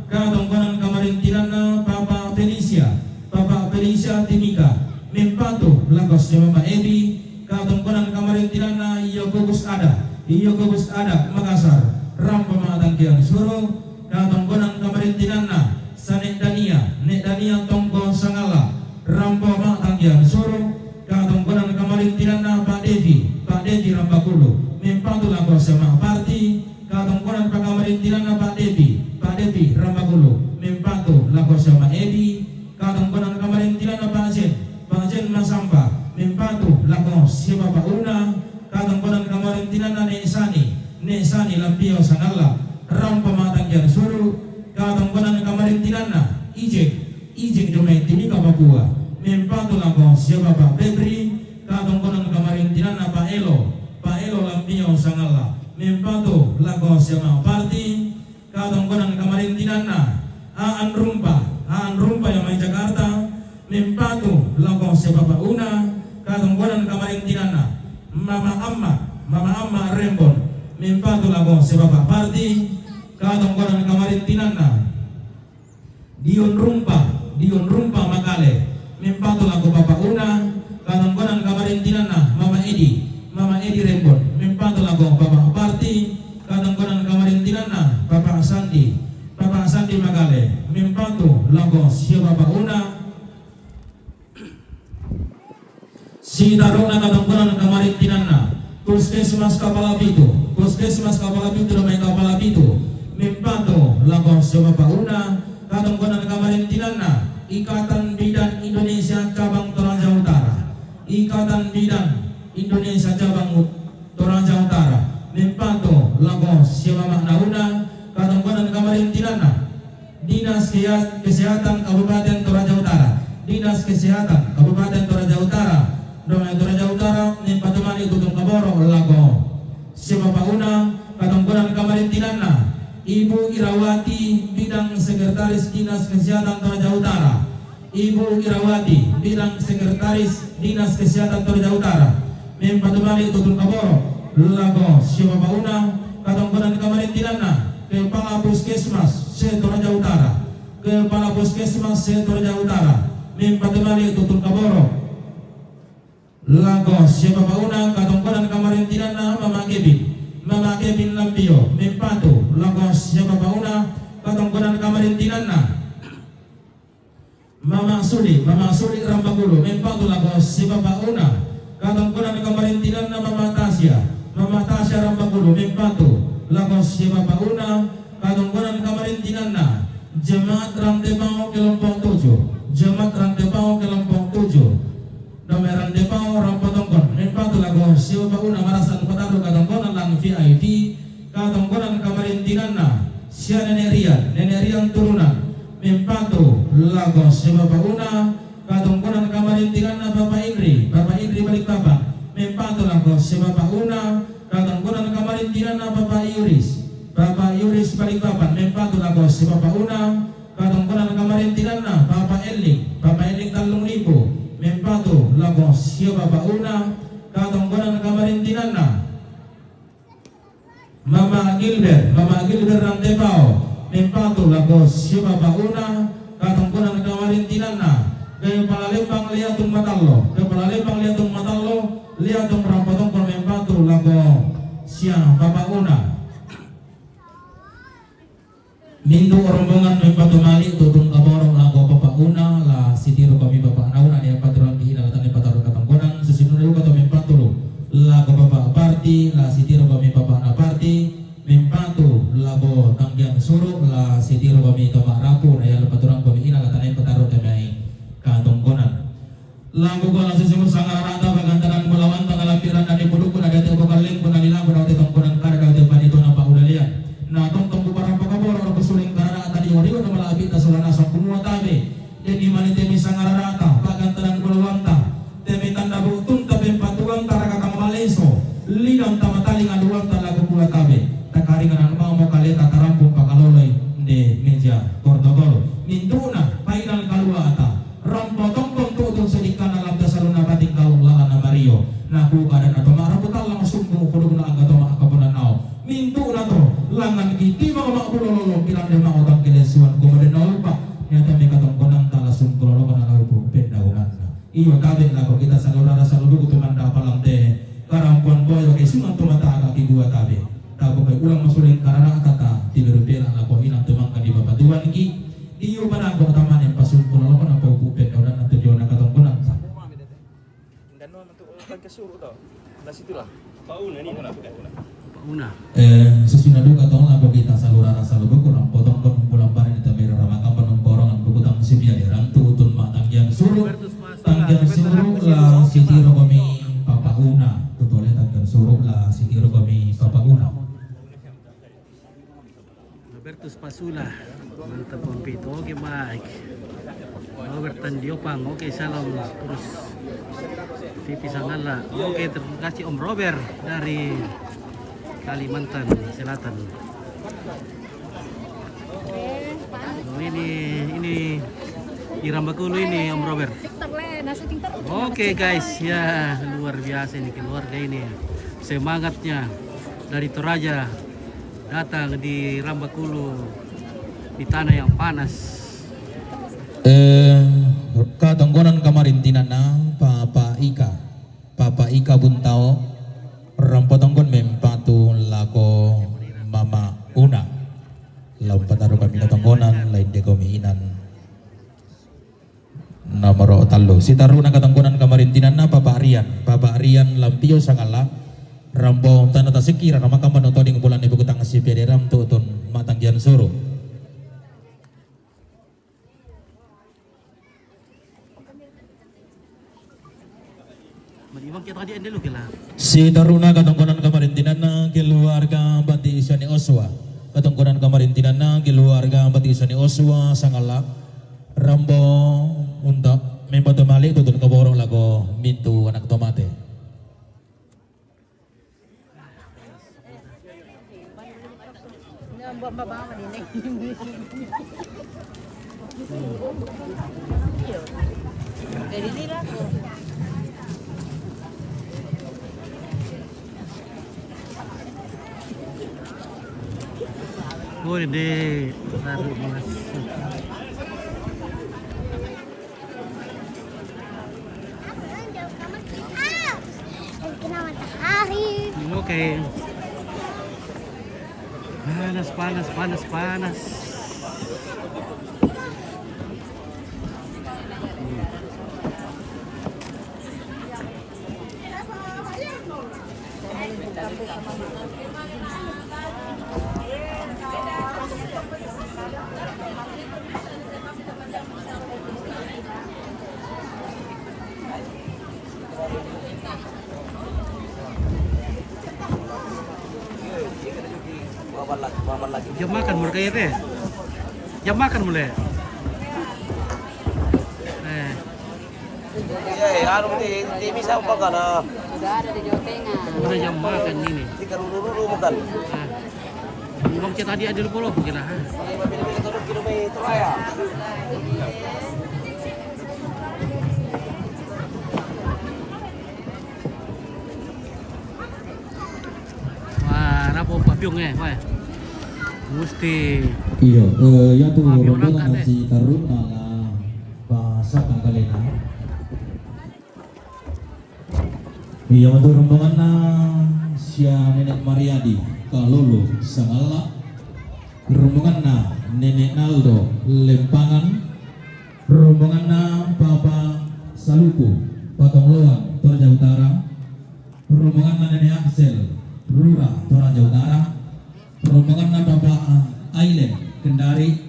katongkonan kamarintinanna Papa' Felicia, Papa' Felicia Timika, mempatu lako sia Mama Ebi. Katongkonan kamarintinanna Yokogus Ada, Yokogus Ada Makassar, rampo ma'tanggiyan suru'. Katongkonan kamarintinanna sia Ne' Dania, Ne' Dania Tongko Sangalla', rampo ma'tanggiyan suru'. Katongkonan kamarintinanna Pa' Devi, Pa' Devi Rambagulu, mempatu lako sia Mama Parti. Katongkonan pakamarintinanna Pa' Devi, Pa' Devi Rambagulu, mempatu lako sia Mama Ebi. Katongkonan kamarintinanna Pa' Jen, Pa' Jen Masampa, mempatu lako sia bapa'na. Katongkonan kamarintinanna Ne' Sani, Ne' Sani Lampio Sangalla', rampo ma'tanggiyan suru'. Katongkonan kamarintinanna Ijek, Ijek dio mai Timika Papua, mempatu lako sia Bapa' Febri. Katongkonan kamarintinanna Pa' Elo, Pa' Elo Lampio Sangalla', mempatu lako sia Mama Parti. Katongkonan kamarintinanna Aan Rumpa, Aan Rumpa dio mai Jakarta, mempatu lako sia bapa'na. Katongkonan kamarintinanna Mama Amma, Mama Amma Rembon, mempatu lako sia Bapa' Parti. Katongkonan kamarintinanna Dion Rumpa, Dion Rumpa Makale, mempatu lako bapa'na. Katongkonan kamarintinanna Mama Edi, Mama Edi Rembon, mempatu lako Bapa' Parti. Katongkonan kamarintinanna Papa' Sandi, Papa' Sandi Makale, mempatu lako sia bapa'na. Sitarru'na katongkonan kamarintinanna Puskesmas Kapala Pitu, Puskesmas Kapala Pitu dio mai Kapala Pitu, mempatu lako sia bapa'na. Katongkonan kamarintinanna Ikatan Bidan Indonesia Cabang Toraja Utara, Ikatan Bidan Indonesia Cabang Ut-, Toraja Utara, mempatu lako sia mama'na. Katongkonan kamarintinanna Dinas Keya-, Kesehatan Kabupaten Toraja Utara, Dinas Kesehatan Kabupaten Toraja Utara, dio mai Toraja Utara, mempatu mali' tu'tun kaboro' lako sia bapa'na. Katongkonan kamarintinanna Ibu Irawati, Bidang Sekretaris Dinas Kesehatan Toraja Utara, Ibu Irawati, Bidang Sekretaris Dinas Kesehatan Toraja Utara, mempatu mali' tu'tun kaboro' lako sia bapa'na. Katongkonan kamarintinanna Kepala Puskesmas se-Toraja Utara, Kepala Puskesmas se-Toraja Utara, mempatu mali' tu'tun kaboro' lako sia bapa'na. Katongkonan kamarintinanna Mama Kevin, Mama Kevin Lampio, mempatu lako sia bapa'na. Katongkonan kamarintinanna Mama Suli, Mama Suli Rambagulu, mempatu lako sia bapa'na. Katongkonan kamarintinanna Mama Tasya, Mama Tasya Rambagulu, mempatu lako sia bapa'na. Katongkonan kamarintinanna J Jemaat Rantepao kelompok tujuh. Jemaat Rantepao kelompok tujuh. Dame Rantepao Rampo Tongkon. Mempatu lagu sibabauna marasa pataru katongkonan lan V I P. Katongkonan kamarintinanna sia Nenek Rian, Nenek Rian turunan. Mempatu lagu sibabauna. Katongkonan kamarintinanna Bapak Indri, Bapak Indri Balikpapan. Mempatu lagu sibabauna. Katongkonan kamarintinanna Bapak Yuris, Bapak Yuris Balikpapan. Mempatu lagu sibabauna. Katongkonan kamarintinanna Bapak Eling, Bapak Eling Tallung Lipu. Mempatu lagu sibabauna. Katongkonan kamarintinanna Mama Gilbert, Mama Gilbert Rantepao. Mempatu lagu sibabauna. Katongkonan kamarintinanna Kepala Lembang Liatung Matallo, Kepala Lembang Liatung Matallo. Liatung Rampo Tongkon mempatu lagu sibabauna. Mintu rombongan mempatu mali' tu'tun kaborong lagu Bapak Una, la sitiru kami Bapak Nauna, ne paturan di ina la tane pataru katongkonan, susinuna duka to mempatu lu lagu Bapak Parti, la sitiru kami Bapak Naparti. Mempatu lagu Tanggian Suru, la sitiru kami to ma'rapu, na ia la paturan kami ina la tane pataru te mai katongkonan. Lagu gola sisimu sangararata pagantanan mulawanta na lampiran na dipudukku na date bokallingku na lilaku na date tongkonan kada na date panitona pa'ulalian. Na tongtong ku parapakaboro' ro kusuling kararata di oriu na mala'bi'ta sola nasang kumua tabe. Deni mani temi sangararata pagantanan mulawanta. Temi tanda bu'tunta pempatuanta rakatang maleso. Lidang tamataling aduanta lagu kua tabe. Takaringanan mamo kaleta tarampung pakaloloi de meja protokol. Mintu'na painan kaluata. Rampo tongkon tu'tun sedikkana lam tasaluna bating kalong la'ana mario. Naku kadana to ma'rapu tallang sumbu' kodukna angga to ma'kapunannao. Mintu'na to langngan ki timang ma'bulololo kilande ma'otang kilesuan kumaden naupa. Niata meka tongkonan tala sungkulolokona naupu pendaunanna. Iyo tabe lako kita salurara saluduku tumanda palam te karampuan boyo ke sungan tumata aga ki dua tabe. Tabu kai ulang masuling karana tata tiga rupiah lako inang tumangka di bapa tuan ki. Iyo manako tamane pasungkul lako na paupu pendaunanna tujuan na katongkonan. Indan no untuk kan ke suru tau. Nah situlah. Pauna ni. Pauna. Eh, sesina duka tong lako kita salurara saluduku kurang potong pun bulan bani di tamira ramakang penumporongan bukutang sibia di rantu utun ma tanggian suru. Tanggian suru la sitiro kami Papa Una. Tutole tanggian suru la sitiro kami Papa Una. Robertus Pasula, mantap Om Pito, oke baik. Robert Tandiopang, oke salam terus. T V Sangala, oke terima kasih Om Robert dari Kalimantan Selatan. Oh, ini ini di Rambakulu ini Om Robert. Oke guys, ya luar biasa ini keluarga ini semangatnya dari Toraja datang di Rambakulu di tanah yang panas. Eh, katongkonan kamarintinanna Papa Ika, Papa Ika Buntao, rampo tongkon mempatu lako Mama Una. Lam pataru kami katongkonan lain de komiinan. Nomoro tallu. Sitaruna katongkonan kamarintinanna Papa Rian. Papa Rian Lampio Sangala. Rampo tana tasikira na makamban toding bulan ibu kutang si pederam tu'tun matanggian suru. Sitaruna katongkonan kamarintinanna keluarga Bati Isani Oswa. Katongkonan kamarintinanna keluarga Bati Isani Oswa Sangala. Rampo untuk mempatu mali' tu'tun kaborong lako mintu anak tomate. Boleh deh, taruh mas. Oke. Panas, panas, panas, panas. Jam makan mulai kayak apa? Jam makan mulai. Eh. Iya, iya, anu, ini, ini bisa apa kan? Udah ada di Jawa Tengah. Udah jam makan ini. Ini kan dulu-dulu makan. Ah. Uang cek tadi ada dulu puluh kira. Ini mobil-mobil turun kilometer ya. Wah, rapo papiong eh, wah. Musti. Iyo, eh, ya tu papiong rombongan rangkat, eh. Si taruna lah bahasa kalena. Iyo, tu rombonganna sia Nenek Mariadi, Kalolo, Sangala. Rombonganna Nenek Naldo, Lempangan. Rombonganna Papa Saluku, Patong Loang, Toraja Utara. Rombonganna Nenek Axel, Rura, Toraja Utara. Rombonganna Papa Ailen, Kendari.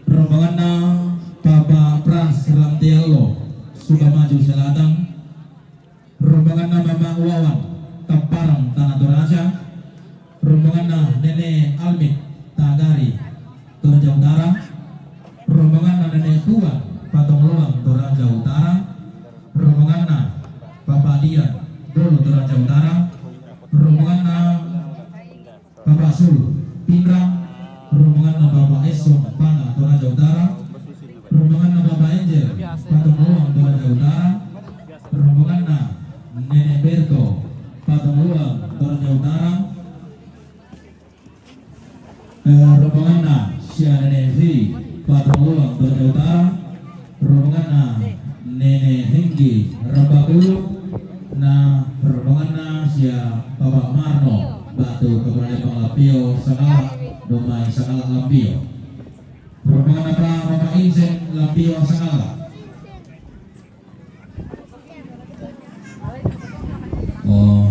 Rombonganna Papa Pras, Rantialo, Sukamaju Selatan. Rombonganna Mama Wawan, Tapparang, Tanah Toraja. Rombonganna Nene Almit, Tagari, Toraja Utara. Rombonganna Nene Tuan, Patong Loang, Toraja Utara. Rombonganna Papa Dian, Bolo, Toraja Utara. Rombonganna Papa Sul, Pinrang, rombonganna Papa Eson, Pana, Toraja Utara, rombonganna Papa Angel, Patong Loang, Toraja Utara, rombonganna Nenek Berto, Patong Loang, Toraja Utara, eh, rombonganna sia Nenek Hei, Patong Loang, Toraja Utara, rombonganna Nene Hengki, Rambakulu, na rombonganna sia Papa Marno, Batu Kabupaten Lampio, Sangala, Domai Sangala Lampio. Rombonganna Pa Papa Insen, Lampio Sangala. Oh.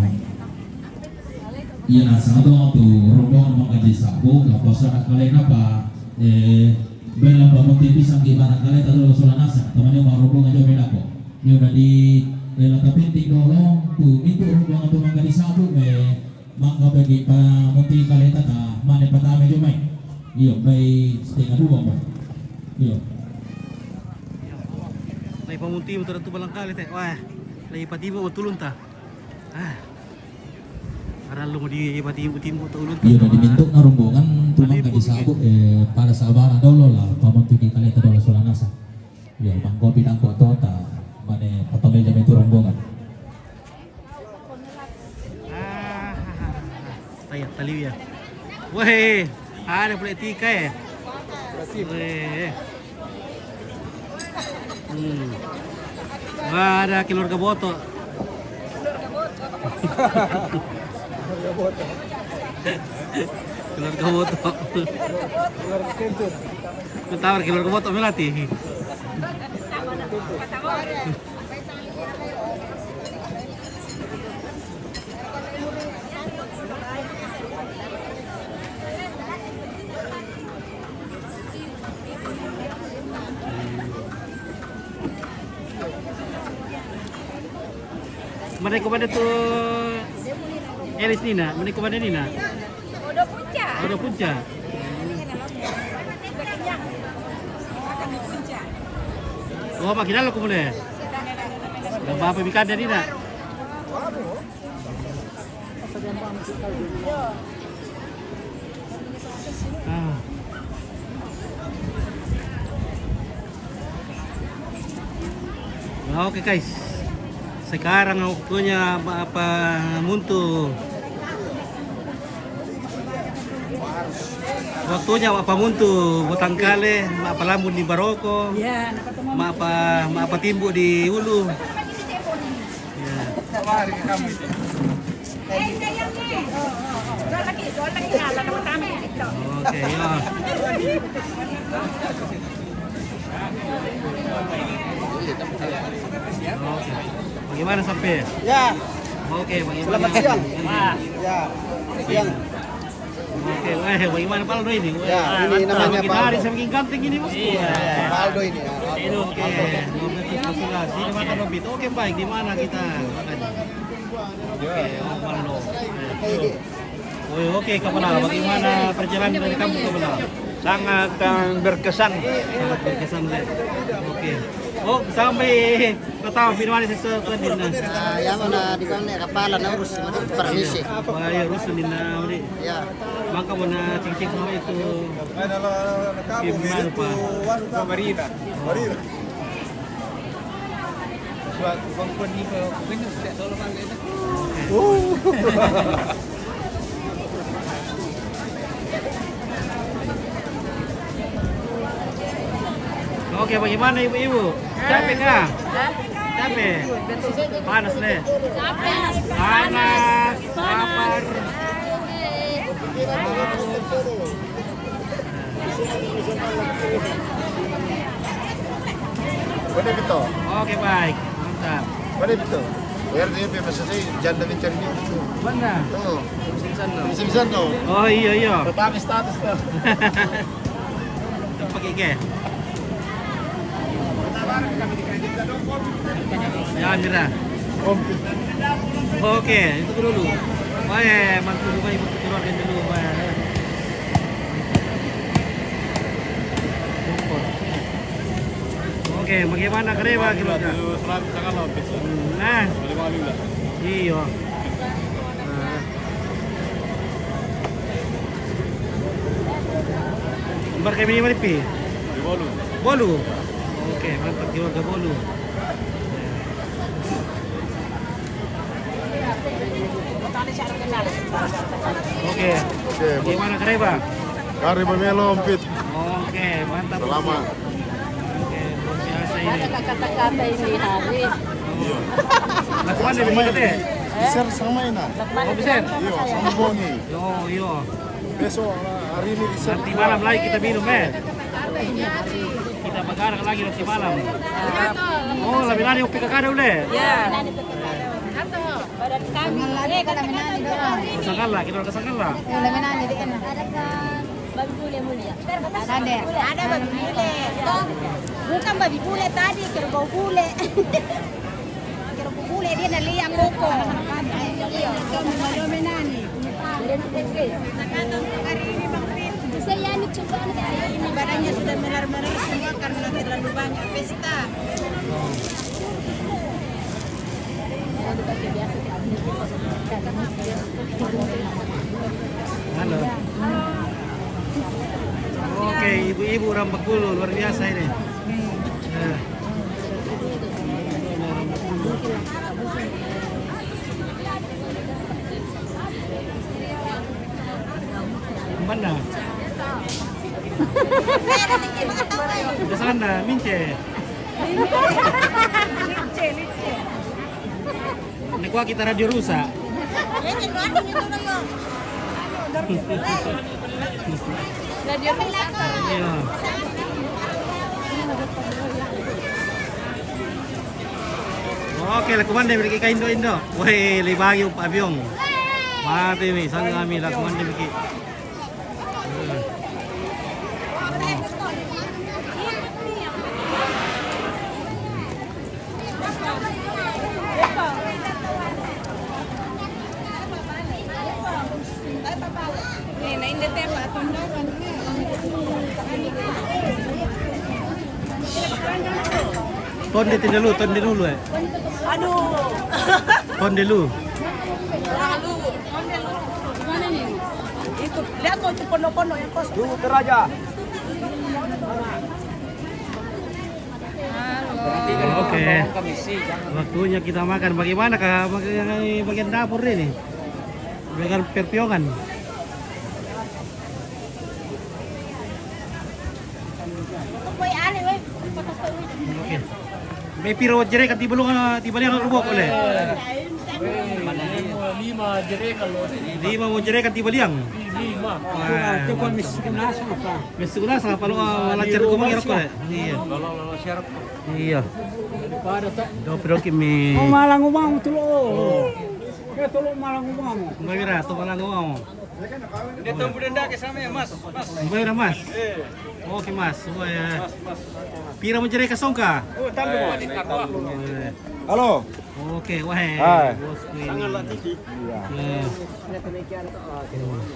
Iya, na, sangadinna tu rombongan mangkaji sabbu, na pasara kalena pa, eh, bela pamunti pisang di mana kaleta dolo sola nasa, tamani ma rombongan jo medako. Iyo, dadi, eh, lata penting dolo, tu mintu rombongan tu mangkaji sabbu, eh, mangka bagi pamunti kaleta ta, mane patama jo mai. Iyo, bai setengah dua mo. Iyo. Lai pamunti mo tu balangkali te. Wah, lai patimu mo tulunta. Ah. Arallu mo di pati timbu-timbu taulun. Iyo, na dibentukna rombongan tu mangkaji sabbu, eh, pada sabara dolo lah, pamunti kaleta dolo sola nasa. Iyo, mangkopi nangko tota, mane patamai jami tu rombongan. Ah, taya, taliu ya. Weh, ada pula tika ya. Weh. Hmm. Wah, ada keluarga Boto. Keluarga Boto. Keluarga Boto. Keluarga Kentut. Ketawa keluarga Boto melati. Mane ko mane tu Elis nina, mane ko mane nina. Odo punca. Odo punca. Oh, makin lalo kumule. Nambah apa ikan dia nina? Ah. Oke, guys, sekarang waktunya ma' apa muntu. Waktunya ma' apa muntu, botang kale, ma' apa lambun di baroko, ma' apa, ma' apa timbu di ulu. Ya. Oke, ya. Oke. Bagaimana sampai? Ya. Oke, bagaimana? Selamat siang. Ya. Siang. Oke, eh, bagaimana Paldo ini? Ya, ini namanya Paldo. Semakin hari semakin ganteng ini, Bos. Iya. Paldo ini, ya. Oke, oke. Ini mata Nobito. Oke, baik. Di mana kita makan? Oke, oh, Paldo. Ini. Oh, oke, Kapala. Bagaimana perjalanan dari kampung, Kapala? Sangat, eh, berkesan. Sangat berkesan, ya. Oke. Oh, sampai ketawa minuman sesuatu tadi, nah. Ah, ya, mana di mana Kapala na urus, mana permisi. Wah, ya, urus, Nina, Uri. Ya. Maka mana cicing sama itu. Gimana, Pak? Marina. Marina. Oke, bagaimana ibu-ibu? Capek kah? Hah? Capek? Panas, Le? Panas, panas, lapar. Mana betul? Oke, baik. Mantap. Mana betul? Biar dia biar masa saya janda mencari dia. Mana? Oh. Bisa di sana. Oh, iya, iya. Tetapi status tuh. Tempat ke? Ya, Mira. Oke, itu dulu. Baik, mantu rumah ibu keluarga dulu, Pak. Oke, bagaimana kerja, Pak, keluarga? Nah. Iya. Nah. Bar kami ni Maripi? Di Bolu. Bolu? Oke, mantap, keluarga Bolu. Oke. Oke, gimana kareba? Kareba melo, Ompit. Oke, mantap. Selamat. Oke, luar biasa ini. Ada kata-kata ini hari. Iya. Lakukan dari mana, teh? Bisa sama ini. Oh, bisa? Iya, sama Boni. Yo, yo. Besok, hari ini bisa. Nanti malam lagi kita minum, eh. Kita begadang lagi nanti malam. Oh, lebih lari P K K dulu, eh? Ya. Badan kami. Eh, kata-kata. Kasangala, kita orang Kasangala. Ada kan babi bule mulia. Ada. Ada babi bule. Bukan babi bule tadi, kerbau bule. Kerbau bule dia na lia koko. Iya, kamu baru menani. Saya ni coba. Ini badannya sudah melar-melar semua karena terlalu banyak pesta. Halo. Oke, ibu-ibu orang Bengkulu luar biasa ini. Ya. Mana? Ke sana, Mince. Ini kuah kita radio rusak. Radio rusak. Iya. Oke, lakukan deh, beri kain do, Indo. Woi, libagi upa avion. Mati mi, sana kami, lakukan deh, beri. Tonde tindelu, tonde dulu, eh. Aduh. Tonde lu. Lalu, tonde lu. Mana nih? Itu, lihat tuh, itu pondok-pondok yang kosong. Dulu teraja. Oke. Waktunya kita makan. Bagaimana, Kak, bagian, bagian dapur ini? Dengan perpiongan. Oke. May piro jereka ti balong, ah, ti baliang lubok, ole? Lima, lima jereka lo. Lima mo jereka ti baliang. Lima. Wah. Itu kan mesti kena apa? Mesti kena apa? Lo, ah, lancar ngomong ya, kok, ya? Iya. Kalau, kalau syarat. Iya. Daripada tak. Do, pero kimi. Oh, malang umang tu lo. Oh. Ya, tu lo malang umang. Mbak Wira, tu malang umang. Dia tahu benda dah ke sama ya, Mas. Mas. Baik dah, Mas. Eh, Oke, Mas. Semua ya. Mas, Mas. Pira mo jere ka songka? Oh, talu. Halo. Oke, wah. Hai. Bosku ini. Iya. Eh.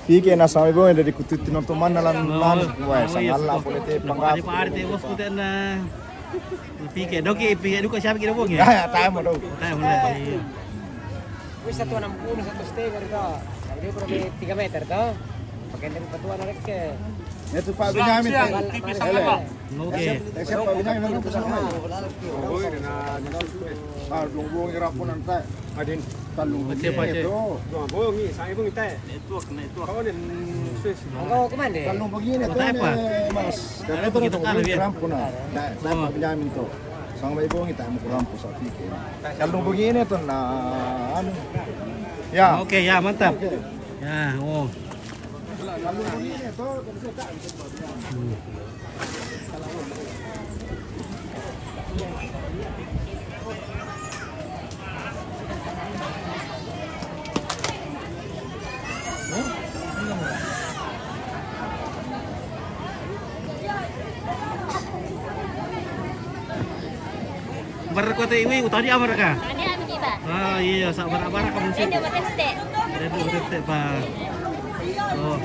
Pike na sama ibu dari kututi nonton mana lan Oh, lan. Wah, oh, iya, sangat lah betul. Boleh te Nah, pangkat. Pare-pare te bosku te na. Pike, doki, pike duka siapa kita bongi? Ya, ya, tayo mo daw. Tayo mo na. Iya. Wis satu enam puluh, satu setengah gitu. Jadi kurang lebih tiga meter tuh. Pakai dari batuan ada ke. Ya tuh Pak Benyamin. Siap, siap. Tipis sama, Pak. Oke. Siap, siap, Pak Benyamin, mana pesan, Pak? Oh, ini na, na, ah, dong, dong, ira po nang tay. Adin, talong Oke, Pak, begini oke. Tuh. Dong, dong, ini, saya pun kita. Network, network. Kau ni, sus. Kau ke mana? Talong begini tuh, Pak? Mas. Ada begitu kan, ya? Rampo na. Nah, saya Pak Benyamin tuh. Sama ibu kita mau kurang pusat dikit. Talong begini tuh, nah, anu. Ya. Oke, ya, mantap. Oke. Ya, oh. Bara kota iwi, utadi amar ka? Tadi anu kita. Ah, iya, sa bara-bara kamu sih. Ini dapat tete. Ada dua tete, Pak. Oh.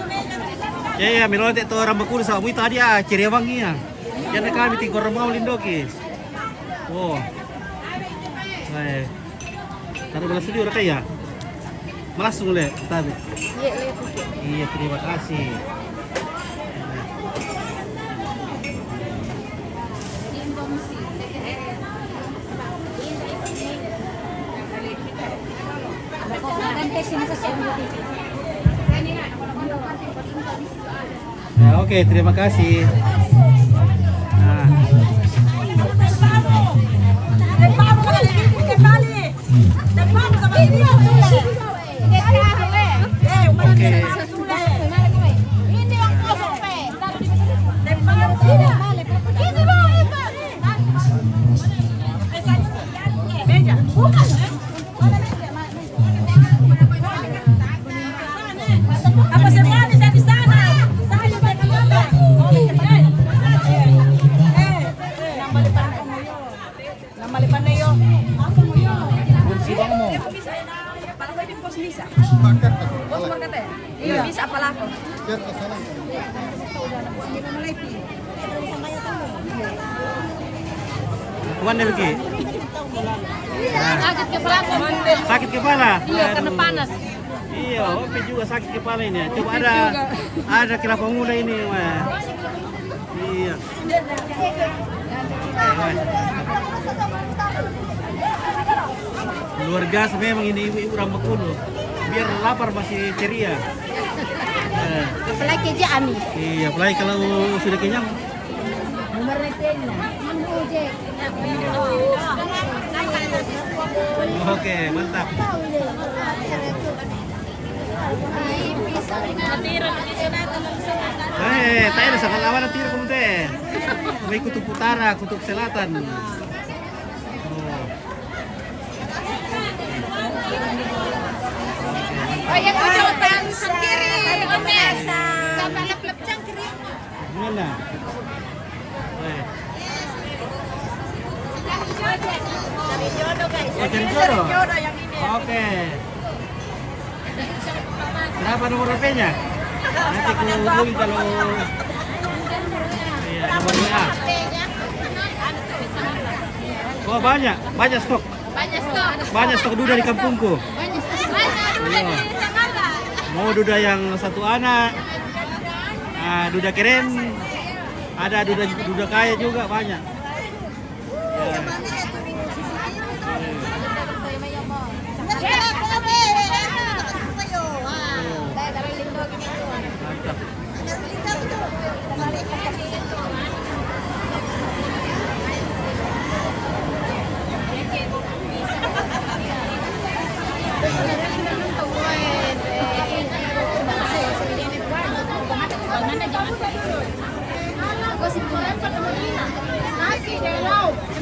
Ya, ya, milo te to ramba kuda sa mui tadi ah, ciri wangi ya. Yan kami ti gorra mau lindoki. Oh. Eh. Tadi balas video kaya. Malasung le, tabi. Iya, iya, oke. Iya, terima kasih. Ya, oke, terima kasih. Nah. Oke. Apa semua bisa di sana? Saya dari mana? Nama depannya yo. Kunci bang mo. Pala ko di pos misa. Pos mo kate. Iya, bisa pala ko. Kuan deh, Ki. Sakit kepala ko. Sakit kepala? Iya, karena panas. Iya, Opi juga sakit kepala ini. Coba ada, ada kelapa muda ini, wah. Iya. Luar biasa memang ini ibu-ibu Rambekulu. Biar lapar masih ceria. Eh. Apalagi aja Ami. Iya, apalagi kalau sudah kenyang. Nomor rekeningnya. Oke, mantap. Eh, tayo na sa kalawan ng tira kumte. May kutub utara, kutub selatan. Oh. Oh, yang udah utang sendiri, Gomez. Kapalap-lap cangkiri. Mana? Eh. Cari jodoh, guys. Oh, cari jodoh? Cari jodoh yang ini. Oke. Berapa nomor H P-nya? Nanti ku hubungi kalau iya, nomor W A. Oh, banyak, banyak stok. Banyak stok. Banyak stok duda di kampungku. Banyak stok. Iya. Mau duda yang satu anak, ah, duda keren, ada duda, duda kaya juga banyak.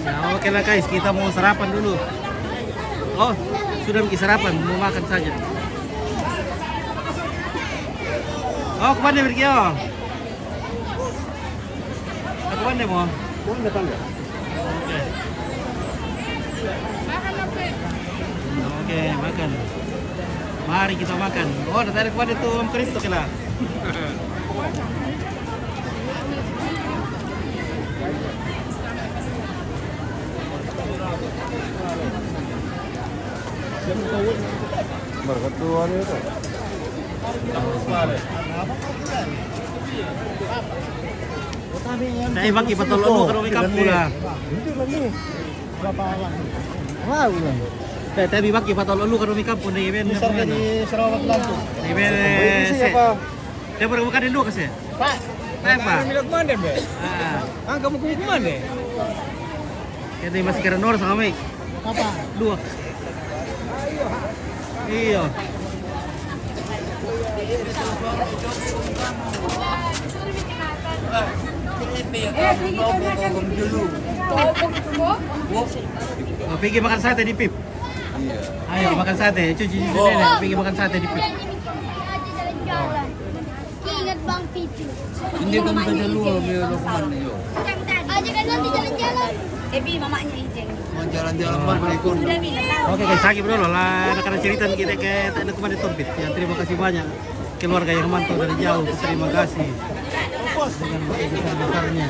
Nah, oke lah guys, kita mau sarapan dulu. Oh, sudah bikin sarapan, mau makan saja. Oh, kuman dia pergi, oh. Kuman dia mau. Kuman dia tangga. Oke. Oke, makan. Mari kita makan. Oh, dah tadi kuman dia tuh, Om Kripto kila. Mereka tuh ada itu. Dai baki patolo lu karo mi kampung lah. Itu lagi. Berapa lagi? Wah, ulang. Dai, tapi baki patolo lu karo mi kampung dai ben. Bisa di Sarawak langsung. Dai ben. Ini sih apa? Dia baru bukan di lu kasih. Pak. Apa? Kami bilang kemana, Be? Ah. Ah, kamu ke mana? Ito yung maskara nor sa kamay. Papa. Dua. Iyo. Oh, pigi makan sate di Pip. Ayo, makan sate. Cuci, cuci, cuci. Pigi makan sate di Pip. Ingat Bang Picu. Hindi ko makadalwa, may lokuman niyo. Aja kan nanti jalan-jalan. Ebi, mamanya Ijeng. Mau jalan-jalan, Bang, ikut. Oke, guys, sakit bro, lah, karena cerita kita ke tak ada kemana Tompit. Ya, terima kasih banyak keluarga yang mantau dari jauh. Terima kasih dengan besar-besarnya.